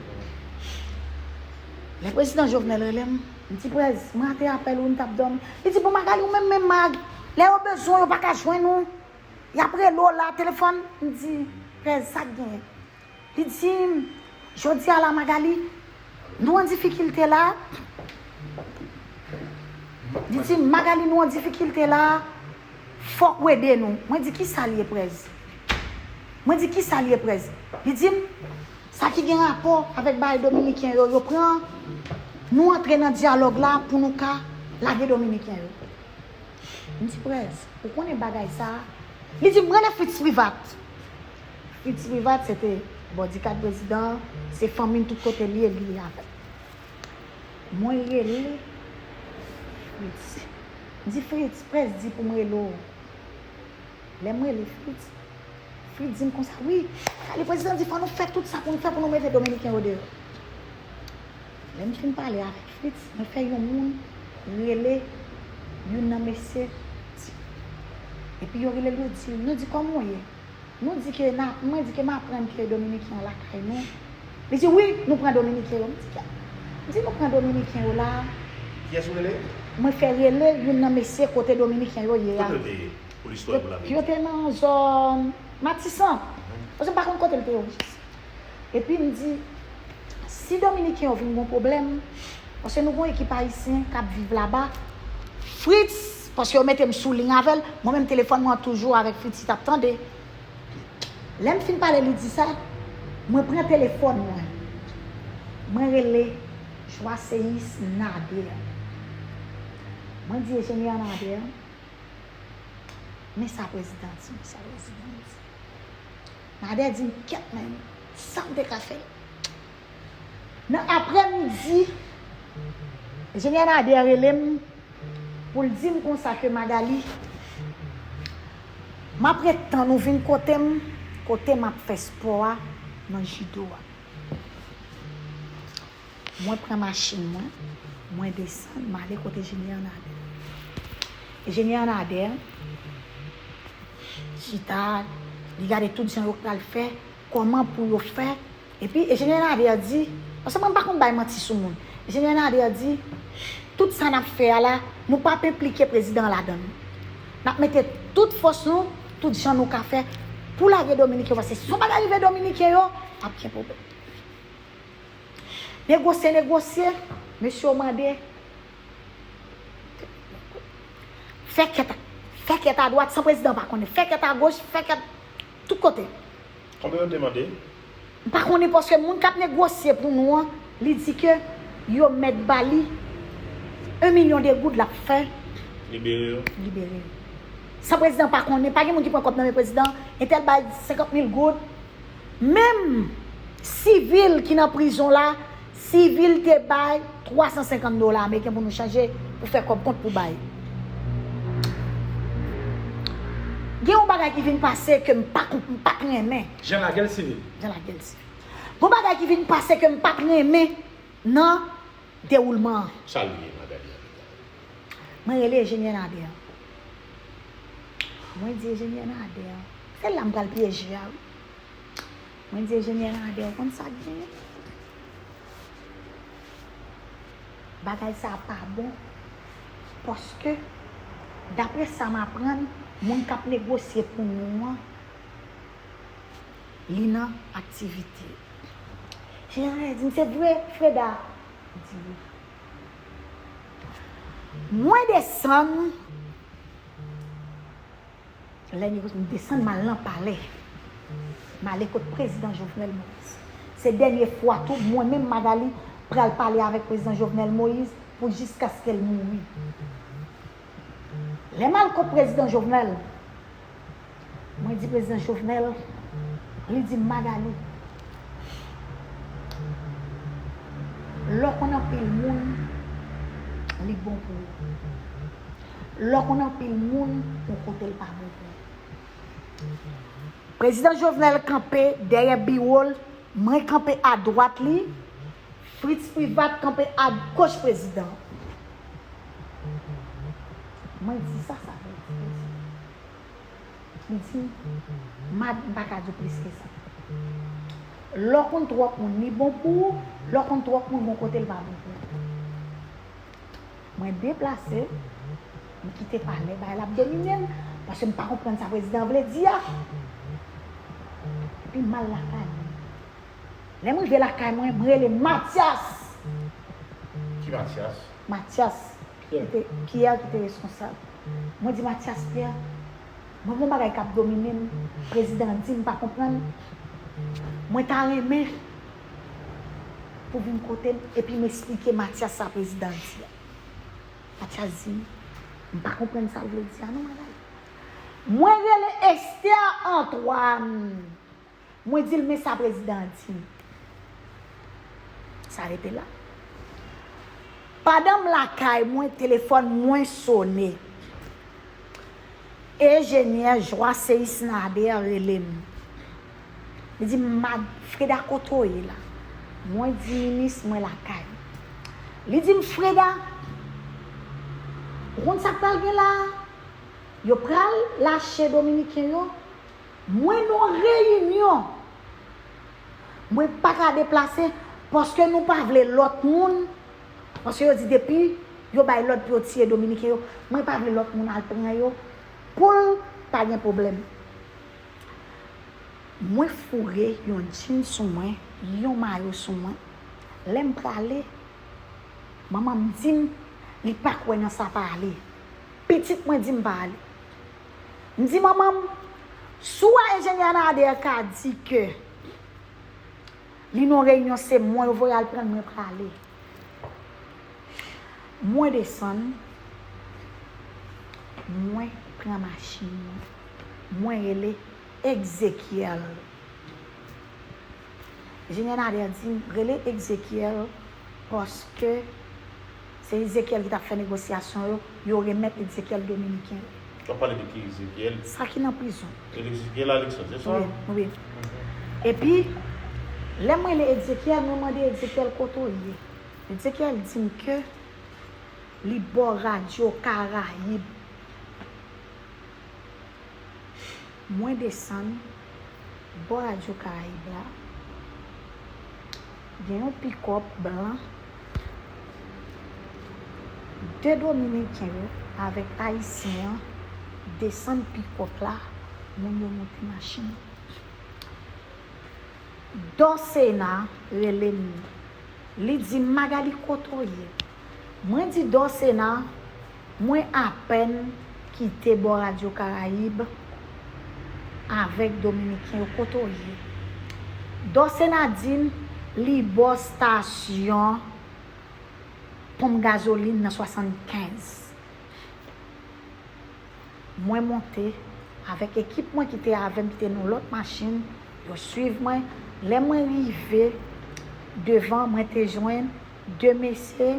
Lè prezidan Jovenel rele m, m di, Prez, m rate apèl ou, m t ap dòmi. Li di, bon, Magalie, ou menm menm, Mag, lè yo bezwen w, yo pa ka jwenn ou. Y ap rele w la, telefòn. M di, Prez, sa k genyen? Li di m, jodi a la, Magalie, nou an difikilte la. Li di m, Magalie, nou an difikilte la. Fòk ou ede nou. Mwen di, kisa l ye, Prez? Mwen di, kisa l ye, Prez? Li di m, sa ki gen rapò avèk bagay dominiken yo, yo pran, nou antre nan dyalòg la pou nou ka lage dominiken yo. M di, Prez, ou konnen bagay sa a? Li di m, rele Fritz Privat. Fritz Privat, se te bodyguard prezidan an, se fanmi n tout kote l ye, li ye avè m. Mwen rele Fritz. M di, Fritz, Prez di pou m rele w. Lè m rele Fritz, Fritz di m konsa, wi, Magalie, prezidan di fò nou fè tout sa pou nou fè pou nou mete dominiken yo deyò. Lè m fin pale avèk Fritz, mwen fè yon moun rele youn nan mesye, di, Epi yo rele l, yo di, nou di, kòman w ye? Nou di ke na, mwen di ke m aprann ke Dominiken an lakay nou. Li di, wi, nou pran Dominiken yo. M di, kèt. M di, nou pran Dominiken yo la. Kiyès ou rele? Mwen fè rele youn nan mesye kote Dominiken yo ye a. Kote yo te ye? Pou listwa pou lavi. Yo te nan zòn Matisan. Paske m pa konn kote l te ye. Epi m di, si Dominiken yo vin gon pwoblèm, paske nou gon ekip ayisyen k ap viv laba, Fritz, paske yo mete m sou liy avè l, mwen menm telefòn mwen toujou avèk Fritz ki t ap tande. Lè m fin pale, li di sa, mwen pran telefòn mwen. Mwen rele Joasséus Nader. Mwen di enjenyè Nader, men sa prezidan di, men sa prezidan di. Nader di m, kèt men, sa m te ka fè? Nan aprèmidi, enjenyè Nader rele m pou l di m konsa ke Magali, m ap ret tann ou vin kote m, kote m ap fè spò a nan jido a. Mwen pran machin mwen, mwen desann, m ale kote enjenyè Nader. Enjenyè Nader chita, li gade tout jan yo pral fè, kòman pou yo fè. Epi enjenyè Nader di, paske mwen m pa konn bay manti sou moun. Enjenyè Nader di, tout sa n ap fè a la, nou p ap enplike prezidan an ladan l. N ap mete tout fòs nou, tout jan nou ka fè pou lage Dominiken yo, paske si yon bagay rive Dominiken yo, ap gen pwoblèm. Negosye, negosye, mesye yo mande, fè kèt, fè kèt adwat san prezidan pa konnen, fè kèt agoch, fè kèt tout kote. Konbyen yo te mande? M pa konnen, paske moun k ap negosye pou nou an, li di ke yo mèt ba li yon milyon de goud, l ap fè libere yo. Libere yo. San prezidan pa konnen, pa gen moun ki pran kòb nan men prezidan, entèl bay senkant mil goud. Menm Sivil ki nan prizon la, Sivil te bay twa san senkant dola ameriken pou nou chanje, pou fè kòb kont pou bay. Gen yon bagay ki vin pase ke m pa konp-, m pa t renmen. Jan lagè l Sivil. Jan lagè l Sivil. Gon bagay ki vin pase ke m pa t renmen nan dewoulman an. Sa l ye, Magali Abigail? Mwen rele enjenyè Nader. Mwen di enjenyè Nader, se la m pral pyeje a wi. Mwen di enjenyè Nader, ou konn sa k genyen? Bagay sa a pa bon. Paske, daprè sa m aprann, moun k ap negosye pou nou an, li nan aktivite. Enjenyè Nader di m, se vre, Freda? M di wi. Mwen desann, lè negosye, m desann, m al nan palè. M ale kot prezidan Jovenel Moïse. Se dènye fwa tou, mwen menm Magali pral pale avèk prezidan Jovenel Moïse pou jiskaske l mouri. Lè m al kot prezidan Jovenel, mwen di prezidan Jovenel, li di m, Magali, lè w konn anpil moun, li bon pou ou. Lè w konn anpil moun, yon kote l pa bon pou ou. Prezidan Jovenel kanpe dèyè biwo l, mwen kanpe adwat li, Fritz Privat kanpe agoch prezidan. Mwen di, sa sa vle di? Li di, Mad, m pa ka di w plis ke sa. Lè w konn twòp moun, li bon pou ou, lè w konn twòp moun, gon kote l pa bon pou ou. Mwen deplase, m kite palè, bagay la ap domine m, paske m pa konprann sa prezidan an vle di a. Epi m al lakay mwen. Lè m rive lakay mwen, m rele Matyas. Ki Matyas? Matyas, Pierre. Ki te, Pierre ki te reskonsab. Mwen di Matyas, Pierre, mwen gon bagay k ap domine m, prezidan an di m pa konprann. Mwen ta renmen pou vin kote m epi m esplike Matyas sa prezidan an di a. Matyas di m, m pa konprann sa l vle di a non, Magali. Mwen rele Esther Antoine. Mwen di l, men sa prezidan an di m. Sa rete la. Pandan m lakay mwen, telefòn mwen sonnen. Enjenyè Joasséus Nader rele m. Li di m, Mad, Freda, kote w ye la? Mwen di, Minis, mwen lakay. Li di m, Freda, ou konn sa k pral gen la a? Yo pral lache Dominiken yo. Mwen nan reyinyon. Mwen pa ka deplase paske nou pa vle lòt moun. Paske yo di depi yo bay lòd pou yo tiye Dominiken yo, mwen pa vle lòt moun al pran yo pou l pa gen pwoblèm. Mwen foure yon djin sou mwen, yon mayo sou mwen. Lè m prale, manman m di m li pa kwè nan sa pa ale. Pitit mwen di m pa ale. M di manman m, si w wè enjenyè Nader ka di ke li nan reyinyon, se mwen yo voye al pran l, mwen prale. Mwen desann, mwen pran machin mwen, mwen rele Egzekyèl. Enjenyè Nader di m rele Egzekyèl paske se Egzekyèl ki t ap fè negosyasyon yo, yo remèt Egzekyèl Dominiken yo. W ap pale de ki Egzekyèl? Sa ki nan prizon. Egzekyèl Alexandre, se sa? Wi, wi. Epi, lè mwen rele Egzekyèl, mwen mande Egzekyèl kote w ye. Egzekyèl di m ke li bò Radyo Karayib. Mwen desann bò Radyo Karayib la, gen yon pikòp blan, de Dominiken yo avèk Ayisyen an desann pikòp la, moun yo moute machin. Dòsena rele m. Li di m, Magali, kote w ye? Mwen di Dòsena, mwen apèn kite bò Radyo Karayib avèk Dominiken yo, kote w ye? Dòsena di m li bò stasyon ponp gazolin nan swasannkenz. Mwen monte avèk ekip mwen ki te avè m, ki te nan lòt machin, yo swiv mwen. Lè mwen rive devan, mwen te jwenn de mesye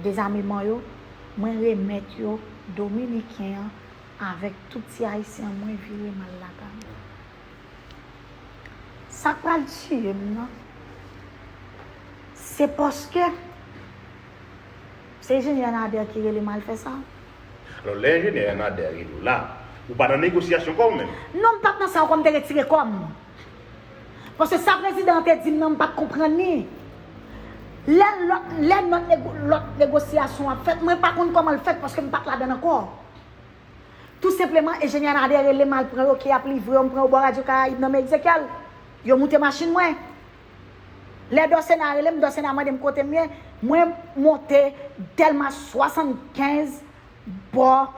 dezameman yo, mwen remèt yo Dominiken an avèk tout ti Ayisyen an, mwen vire m al lakay mwen. Sa k pral tiye m nan, se paske se enjenyè Nader ki rele m al fè sa. Alò, lè enjenyè Nader rele w la, ou pa nan negosyasyon kò w menm? Non, m pa t nan sa ankò, m te retire kò m. Paske sa prezidan an te di m nan, m pa t konprann li. Lè lòt, lè lòt nego-, lòt negosyasyon ap fèt, mwen pa konn kòman l fèt paske m pa t ladan l ankò. Tou senpleman, enjenyè Nader rele m al pran yo, ke y ap livre yo, m pran yo bò Radyo Karayib nan men Egzekyèl. Yo moute machin mwen. Lè Dòsena rele m, Dòsena mande m kote m ye, mwen monte Dèlma swasannkenz bò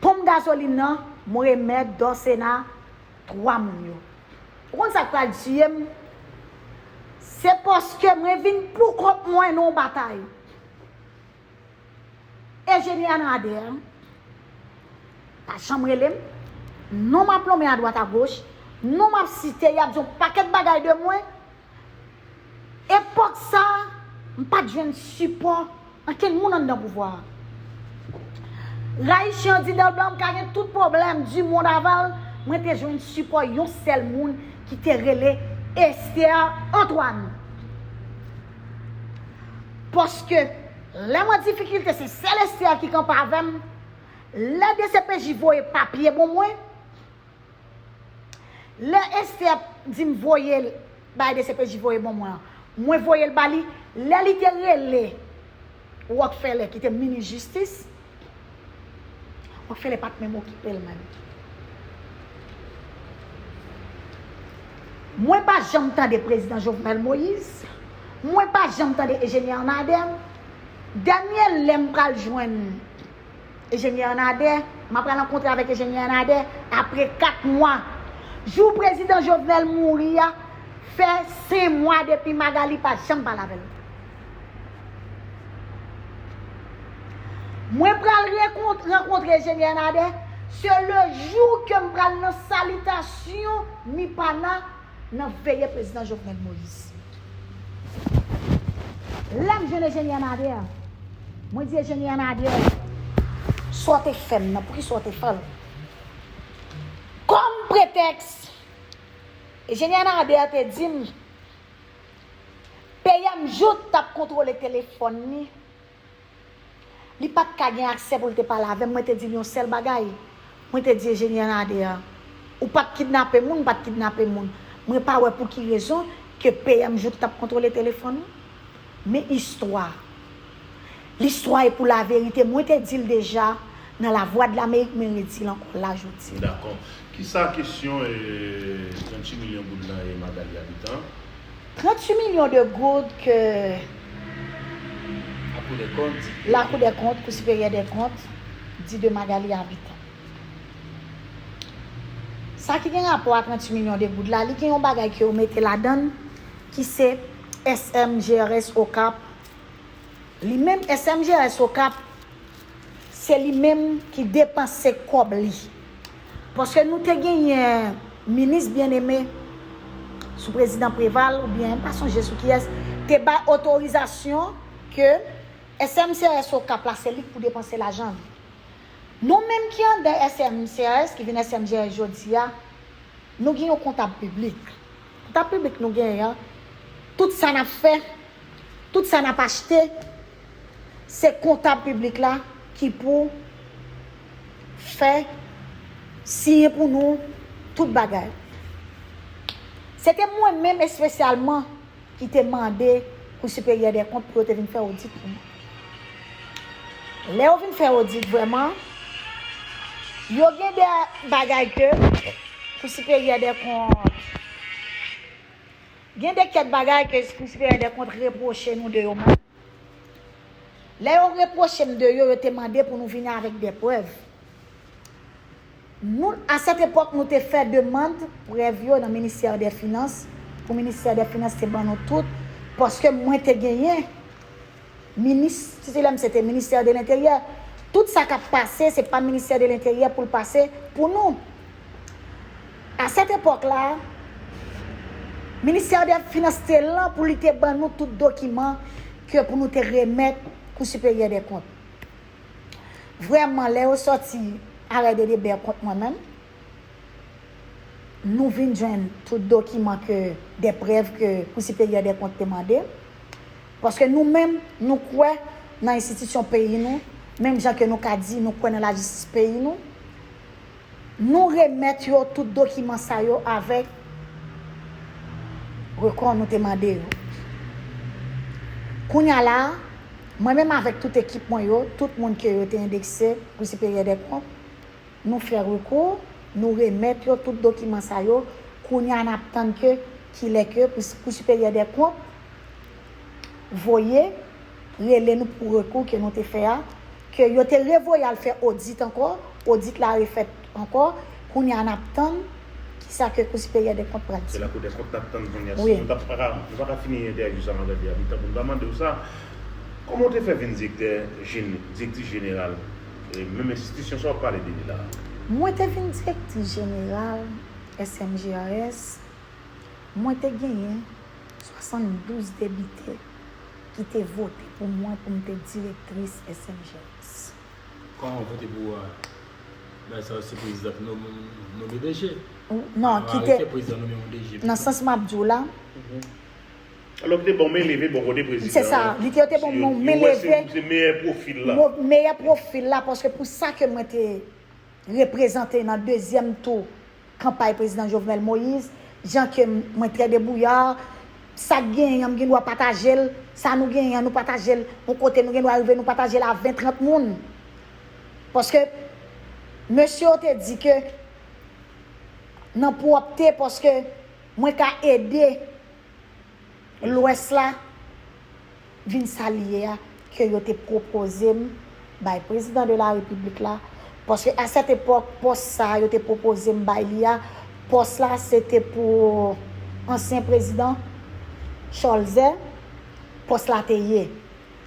ponp gazolin nan, mwen remèt Dòsena twa moun yo. Ou konn sa k pral tiye m? Se paske mwen vin pou kont mwen nan yon batay. Enjenyè Nader pa janm rele m. Non m ap lonmen adwat agoch. Non m ap site, y ap di yon pakèt bagay de mwen. Epòk sa a, m pa t jwenn sipò ankenn moun anndan pouvwa a. Rayichi Andy Delblanc, m ka gen tout pwoblèm di mond avè l, mwen te jwenn sipò yon sèl moun ki te rele Esther Antoine. Paske lè m an difikilte, se sèl Esther ki kanpe avè m. Lè D C P J voye papye ban mwen, lè Esther di m voye l bay D C P J voye ban mwen an, mwen voye l ba li. Lè li te rele Rockefeller, ki te minis jistis, Rockefeller pa t menm okipe l menm. Mwen pa janm tande prezidan Jovenel Moïse. Mwen pa janm tande enjenyè Nader. Dènye lè m pral jwenn enjenyè Nader, m ap pral rankontre avèk enjenyè Nader apre kat mwa. Jou prezidan Jovenel mouri a, fè senk mwa depi Magali pa janm pale avè l. Mwen pral rekont-, rankontre enjenyè Nader, se le jou ke m pral nan salitasyon Mipana nan veye prezidan Jovenel Moïse. Lè m jwenn enjenyè Nader, mwen di enjenyè Nader, sa w te fè m nan, poukisa w te fè l? Kòm pretèks, enjenyè Nader te di m, P M Jouthe t ap kontwole telefòn li. Li pa t ka gen aksè pou l te pale avè m. Mwen te di l yon sèl bagay. Mwen te di Ejenye Nader, ou pa t kidnape moun, ou pa t kidnape moun. Mwen pa wè pou ki rezon ke P M jouk t ap kontwole telefòn ou. Men istwa. Listwa e pou laverite. Mwen te di l deja nan Lavwadlamerik, mwen redi l ankò la jodi. Dakò. Kisa kesyon eh, tranntuit milyon goud lan e Magalie Habitant? Tranntuit milyon de goud ke Lakou dè kont. Lakou dè kont, Kou Siperyè dè Kont, di de Magalie Habitant. Sa ki gen rapò a tranntuit milyon de goud la, li gen yon bagay ke yo mete ladan l, ki se S M G R S Okap. Li menm S M G R S Okap, se li menm ki depanse kòb li. Paske nou te genyen minis Bien-Aimé sou prezidan Préval, oubyen m pa sonje sou kiyès, te bay otorizasyon ke S M C R S Okap la se li k pou depanse lajan li. Nou menm ki anndan S M C R S, ki vin S M G R S jodi a, nou gen yon kontab piblik. Kontab piblik nou genyen an, tout sa n ap fè, tout sa n ap achte, se kontab piblik la ki pou fè, siyen pou nou tout bagay. Se te mwen menm espesyalman ki te mande Kou Siperyè dè Kont pou yo te vin fè odit pou mwen. Lè yo vin fè odit vrèman, yo gen de bagay ke Kou Siperyè dè Kont, gen de kèk bagay ke Kou Siperyè dè Kont repwoche nou de yo menm. Lè yo repwoche m de yo, yo te mande pou nou vini avèk de prèv. Nou, a sèt epòk, nou te fè demann prèv yo nan Ministè dè Finans, pou Ministè dè Finans te ban nou tout, paske mwen te genyen minis, titila m se te Ministè de Lenteryè. Tout sa k ap pase, se pa Ministè de Lenteryè pou l pase pou nou. A sèt epòk la, Ministè dè Finans te lan pou li te ban nou tout dokiman ke pou nou te remèt Kou Siperyè dè Kont. Vrèman, lè yo sòti arrêt de débet kont mwen menm, nou vin jwenn tout dokiman ke, de prèv ke Kou Siperyè dè Kont te mande. Paske nou menm, nou kwè nan enstitisyon peyi nou, menm jan ke nou ka di nou kwè nan lajistis peyi nou. Nou remèt yo tout dokiman sa yo avèk rekò nou te mande yo. Kounye a la, mwen menm avèk tout ekip mwen yo, tout moun ke yo te endekse Kou Siperyè dè Kont, nou fè rekou, nou remèt yo tout dokiman sa yo. Kounye a n ap tann ke kilè ke Kou Siperyè dè Kont voye rele nou pou rekou ke nou te fè a, ke yo te revoye al fè odit ankò, odit la refèt ankò, kounye a n ap tann kisa ke Kou Siperyè dè Kont pral di. Se Lakou dè Kont n ap tann kounye a. Si nou ta pa ka, nou pa ka fini entèvyou sa Magalie Habitant pou n pa mande w sa. Kòman w te fè vin direktè, direktris jeneral menm enstitisyon sa w ap pale de li la a? Mwen te vin direktris jeneral S M G R S, mwen te genyen swasanndouz debitè ki te vote pou mwen pou m te direktris S M G R S. Kòman vote pou ou a? Bagay sa yo se prezidan ki nonmen, nonmen D G. Non, ki te prezidan nonmen yon D G. Nan sans m ap di w la, Alò ki te bon men leve bò kote prezidan. Se sa, li te yo te bon men leve. Se meyè pwofil la. Meyè pwofil la, paske pou sa ke mwen te reprezante nan dezyèm tou kanpay prezidan Jovenel Moïse, jan ke mwen trè debouya, sa k genyen an m gen dwa pataje l, sa nou genyen an nou pataje l, yon kote nou gen dwa rive nou pataje l a ven trant moun. Paske mesye yo te di ke nan pwòpte, paske mwen ka ede Lwès la vin sa li ye a, ke yo te pwopoze m bay prezidan de la repiblik la, paske a sèt epòk pòs sa a yo te pwopoze m bay li a, pòs la se te pou ansyen prezidan Cholzè, pòs la te ye.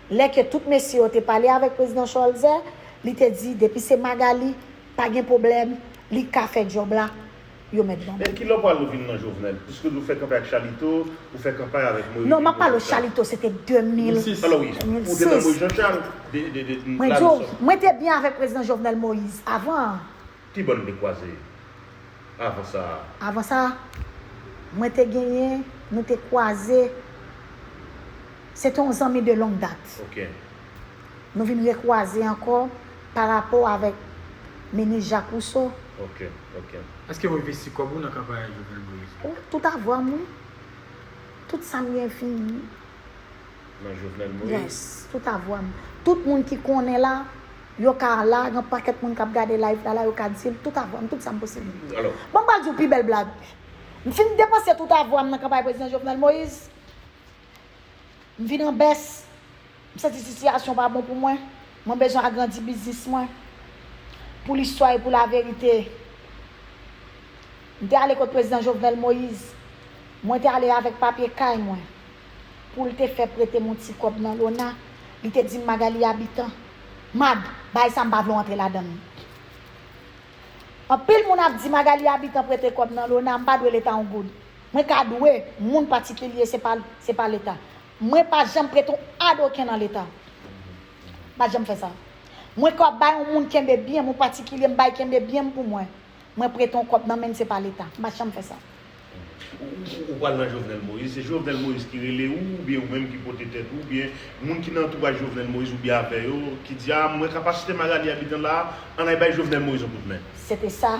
Lè ke tout mesye yo te pale avèk prezidan Cholzè, li te di depi se Magalie, pa gen pwoblèm, li ka fè djòb la, yo mèt ban m. Men kilè w pral vin nan Jovenel? Piske nou fè kanpay ak Chalito, ou fè kanpay avèk Moïse. Non, m ap pale w Chalito, se te de mil sis. Alò wi, ou te nan Moïse Jean Charles. Mwen di w, mwen te byen avèk prezidan Jovenel Moïse avan. Ki bò n te kwaze avan sa a? Avan sa, mwen te genyen, nou te kwaze. Se te yon zanmi de longue date. Ok. Nou vin rekwaze ankò pa rapò avèk Mennen Jacques Rousseau. Ok, ok. Èske w envesti kòb ou nan kanpay Jovenel Moïse? Ou, tout avwa m, wi. Tout sa m gen fini. Nan Jovenel Moïse. Yes, tout avwa m. Tout moun ki konnen la, yo ka la, gen pakèt moun k ap gade live la, la, yo ka di l, tout avwa m, tout sa m posede. Alò, Bon, m pral di w pi bèl blag. M fin depanse tout avwa m nan kanpay prezidan Jovenel Moïse. M vin an bès. M santi sitiyasyon pa bon pou mwen. Mwen bezwen agrandi biznis mwen. Pou listwa e pou laverite, m te ale kot prezidan Jovenel Moïse. Mwen te ale avèk papye kay mwen pou l te fè prete m yon ti kòb nan lona. Li te di m, Magalie Habitant, Mag, bagay sa m pa vle w antre ladan l. Anpil moun ap di Magalie Habitant prete kòb nan lona, m pa dwe Leta yon goud. Mwen ka dwe moun patikilye, se pa, se pa Leta. Mwen pa janm prete yon adoken nan Leta. M pa janm fè sa. Mwen ka bay yon moun kenbe byen m, yon patikilye, m bay kenbe byen m pou mwen. Mwen prete yon kòb nan men l, se pa Leta. M pa janm fè sa. Ou, ou, ou pral nan Jovenel Moïse, se Jovenel Moïse ki rele ou, oubyen ou menm ki pote tèt ou, oubyen moun ki nan antouraj Jovenel Moïse oubyen avè yo, ki di, a, mwen kapasite Magalie Habitant la, ann al bay Jovenel Moïse yon kout men. Se te sa.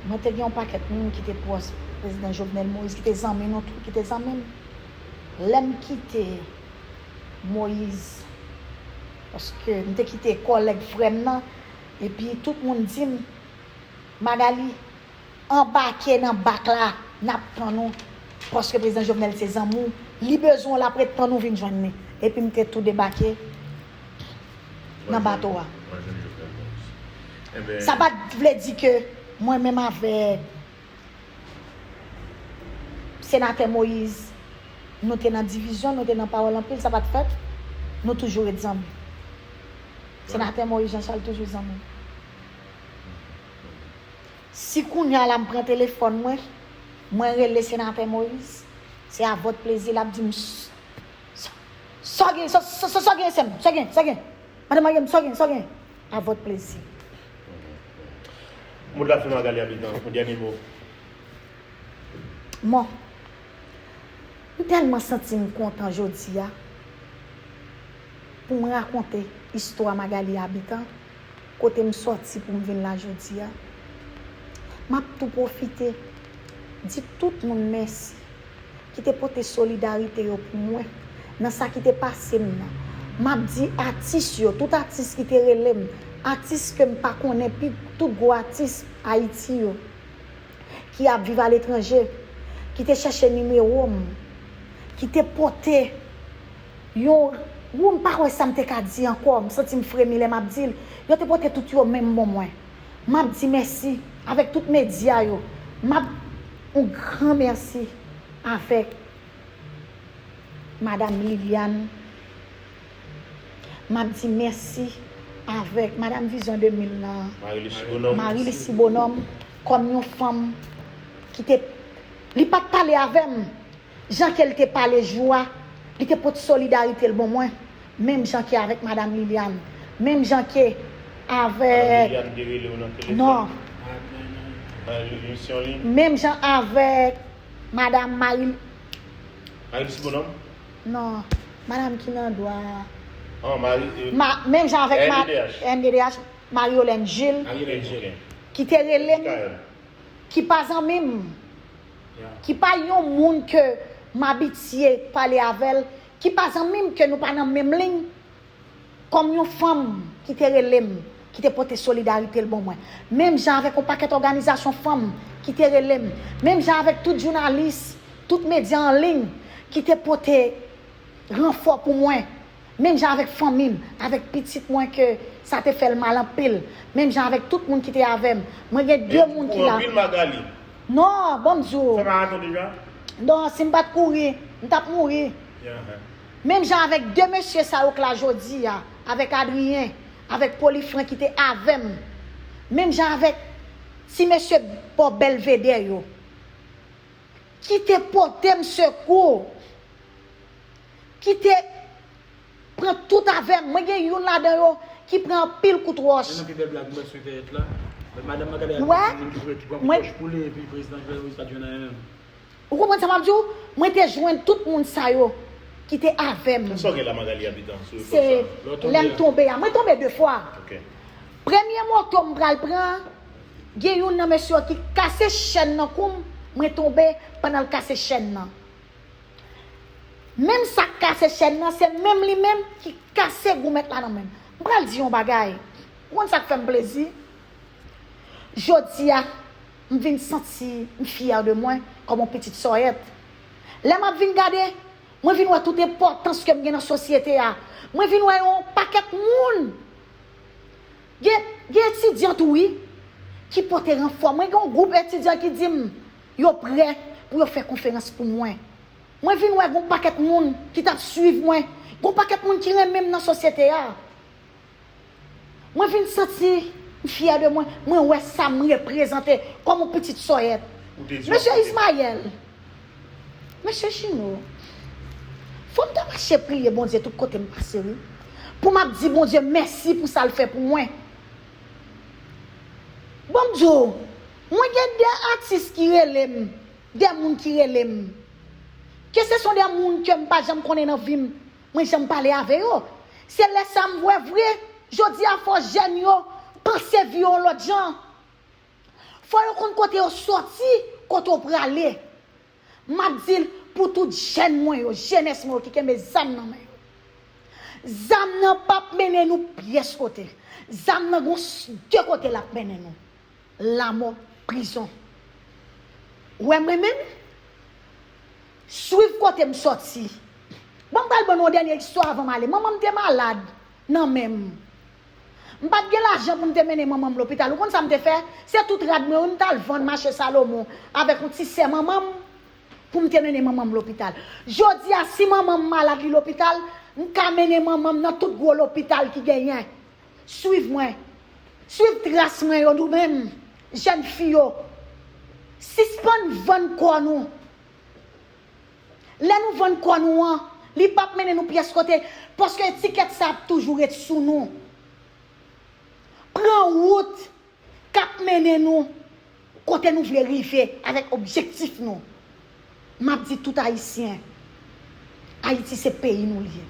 Mwen te gen yon pakèt moun ki te pwòch prezidan Jovenel Moïse, ki te zanmi nou tou, ki te zanmi m. Lè m kite Moïse, paske m te kite kòlèg frè m nan, epi tout moun di m, Magalie, anbake nan bak la, n ap tann ou, paske prezidan Jovenel se zanmi w, li bezwen w, l ap ret tann ou vin jwenn li. Epi m te tou debake nan bato a. Mwen jwenn Jovenel Moïse. Enben, Sa pa t vle di ke mwen menm avèk senatè Moïse, nou te nan divizyon, nou te nan pawòl anpil, sa pa t fèt. Nou toujou ret zanmi. Senatè Moïse Jean Charles toujou zanmi. Si kounye a la m pran telefòn mwen, mwen rele senatè Moïse, se a vòt plezi l ap di m, s- s- sa w gen, sa sa- sa- sa w gen sè m, sa w gen, sa w gen. Madan Maryem, sa w gen, sa w gen. A vòt plezi. Mo de la fen, Magalie Habitant, yon dènye mo. Bon, m tèlman santi m kontan jodi a pou m rakonte istwa Magalie Habitant, kote m sòti pou m vin la jodi a. M ap tou pwofite di tout moun mèsi ki te pote solidarite yo pou mwen nan sa ki te pase m nan. M ap di atis yo, tout atis ki te rele m, atis ke m pa konnen, pi tout gwo atis Ayiti yo ki ap viv aletranje, ki te chèche nimewo m, ki te pote yon, wou, m pa wè sa m te ka di ankò, m santi m fremi lè m ap di l. Yo te pote tout yo menm ban mwen. M ap di mèsi avèk tout medya yo. M ap yon gran mèsi avèk Madanm Liliane. M ap di mèsi avèk Madanm Vizyon de mil lan, Marie Lucie Bonhomme. Marie Lucie Bonhomme, kòm yon fanm ki te, li pa t pale avè m jan ke l te pale jou a, li te pote solidarite l ban mwen, menm jan ke avèk Madanm Liliane, menm jan ke avèk Liliane te rele w nan telefòn. Non. Nan emisyon li. Menm jan avèk Madanm Marie Marie Lucie Bonhomme. Non, madanm ki nan dwa. An Marie. Ma, menm jan avèk ma, M D D H. M D D H, Marie Yolène Gilles, Marie Lengel. ki te rele m, K M. Ki pa zanmi m, ki pa yon moun ke m abitye pale avè l, ki pa zanmi m, ke nou pa nan menm liy, kòm yon fanm ki te rele m, ki te pote solidarite l ban mwen. Menm jan avèk yon pakèt òganizasyon fanm ki te rele m. Menm jan avèk tout jounalis, tout medya an liy ki te pote ranfò pou mwen. Menm jan avèk fanmi m, avèk pitit mwen ke sa te fè l mal anpil. Menm jan avèk tout moun ki te avè m. Mwen gen de moun ki la. Anpil Magalie. Non, ban m di w. Fè maraton deja? Non, si m pa t kouri, m t ap mouri. Menm jan avèk de mesye sa yo k la jodi a, avèk Adrien, avèk Polifran ki te avè m. Menm jan avèk ti mesye bò Bèlvedè yo. Ki te pote m sekou. Ki te pran tout avè m. Mwen gen youn ladan yo ki pran anpil kout wòch. Youn nan pi bèl blag m wè sou entènèt la. Madanm Magalie Ou wè? Moun ki pran, ki pran kout wòch pou li epi prezidan Jovenel Moïse pa t jwenn anyen menm. Ou konprann sa m ap di w? Mwen te jwenn tout moun sa yo ki te avè m. Sa w gen la Magalie Habitant sou Se epòk sa? Lè m tonbe a. Mwen tonbe de fwa. Ok. Premye moto m pral pran, gen youn nan mesye yo ki kase chèn nan kou m, mwen tonbe pandan l kase chèn nan. Menm sa k kase chèn nan, se menm li menm ki kase goumèt la nan men m. M pral di yon bagay. Ou konn sa k fè m plezi? Jodi a, m vin santi m fyè de mwen kòm yon pitit sòyèt. Lè m ap vin gade, mwen vin wè tout enpòtans ke m gen nan sosyete a. Mwen vin wè yon pakèt moun. Gen, gen etidyan tou wi, ki pote ranfò. Mwen gen yon gwoup etidyan ki di m yo prè pou yo fè konferans pou mwen. Mwen vin wè gen yon pakèt moun ki t ap swiv mwen. Gen yon pakèt moun ki renmen m nan sosyete a. Mwen vin santi m fyè de mwen. Mwen wè sa m reprezante kòm yon pitit sòyèt. Mesye Ismaël, Mesye Gino, fò m ta mache priye Bondye tout kote m pase wi. Pou m ap di Bondye mèsi pou sa l fè pou mwen. Bon, m di w, mwen gen de atis ki rele m, de moun ki rele m. Ke se son de moun ke m pa janm konnen nan vi m, mwen janm pale avè yo. Se lè sa m wè vre, jodi a fò jèn yo panse vi yo yon lòt jan. Fò yo konn kote yo sòti, kote yo prale. M ap di l pou tout jèn mwen yo, jenès mwen yo ki kenbe zam nan men yo. Zam nan p ap mennen nou pyès kote. Zam nan gon s-, de kote l ap mennen nou. Lamò, prizon. Ou wè mwen menm? Swiv kote m sòti. Bon, m pral ban nou yon dènye istwa avan m ale. Manman m te malad nan men m. M pa t gen lajan pou m te mennen manman m lopital. Ou konn sa m te fè? Se tout rad mwen wi m t al vann mache Salomon avèk yon ti sè manman m pou m te mennen manman m lopital. Jodi a, si manman m malad li lopital, m ka mennen manman m nan tout gwo lopital ki genyen. Swiv mwen. Swiv tras mwen yo nou menm, jèn fi yo. Sispann vann kò nou. Lè nou vann kò nou an, li p ap mennen nou pyès kote, paske etikèt sa ap toujou ret sou nou. Pran wout k ap mennen nou kote nou vle rive avèk objektif nou. M ap di tout Ayisyen, Ayiti se peyi nou li ye.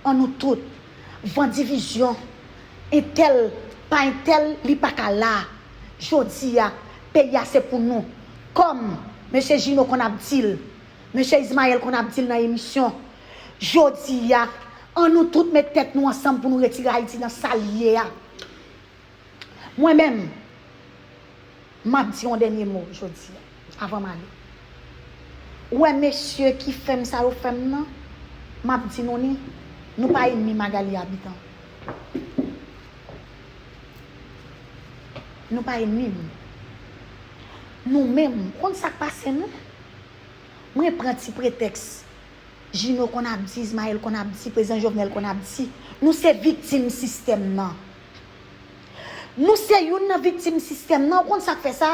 Ann nou tout, van divizyon, entèl pa entèl, li pa ka la. Jodi a, peyi a se pou nou. Kòm mesye Gino konn ap di l, mesye Ismaël konn ap di l nan emisyon, jodi a, ann nou tout met tèt nou ansanm pou nou retire Ayiti nan sa l ye a. Mwen menm, m ap di yon dènye mo jodi a, avan m ale. Ou wè mesye ki fè m sa yo fè m nan, m ap di nou li, nou pa ènmi Magalie Habitant. Nou pa ènmi m. Nou menm, ou konn sa k pase nou? Mwen pran ti pretèks. Gino konn ap di, Ismaël konn ap di, Prezidan Jovenel konn ap di, nou se viktim sistèm nan. Nou se youn nan viktim sistèm nan. Ou konn sa k fè sa?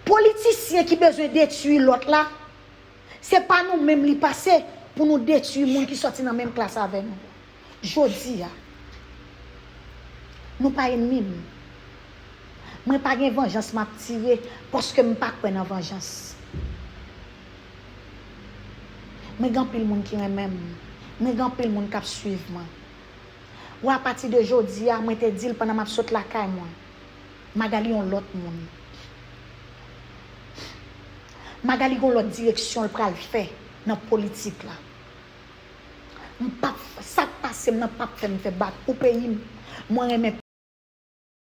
Politisyen ki bezwen detwi lòt la, se pa nou menm li pase pou nou detwi moun ki sòti nan menm klas avè nou. Jodi a, nou pa ènmi m. Mwen pa gen vanjans m ap tire, paske m pa kwè nan vanjans. Mwen gen anpil moun ki renmen m. Mwen gen anpil moun k ap swiv mwen. Ou apati de jodi a, mwen te di l pandan m ap sot lakay mwen, Magalie yon lòt moun. Magalie gon lòt direksyon l pral fè nan politik la. M p ap, sa k pase m nan p ap fè m fè bak pou peyi m. Mwen renmen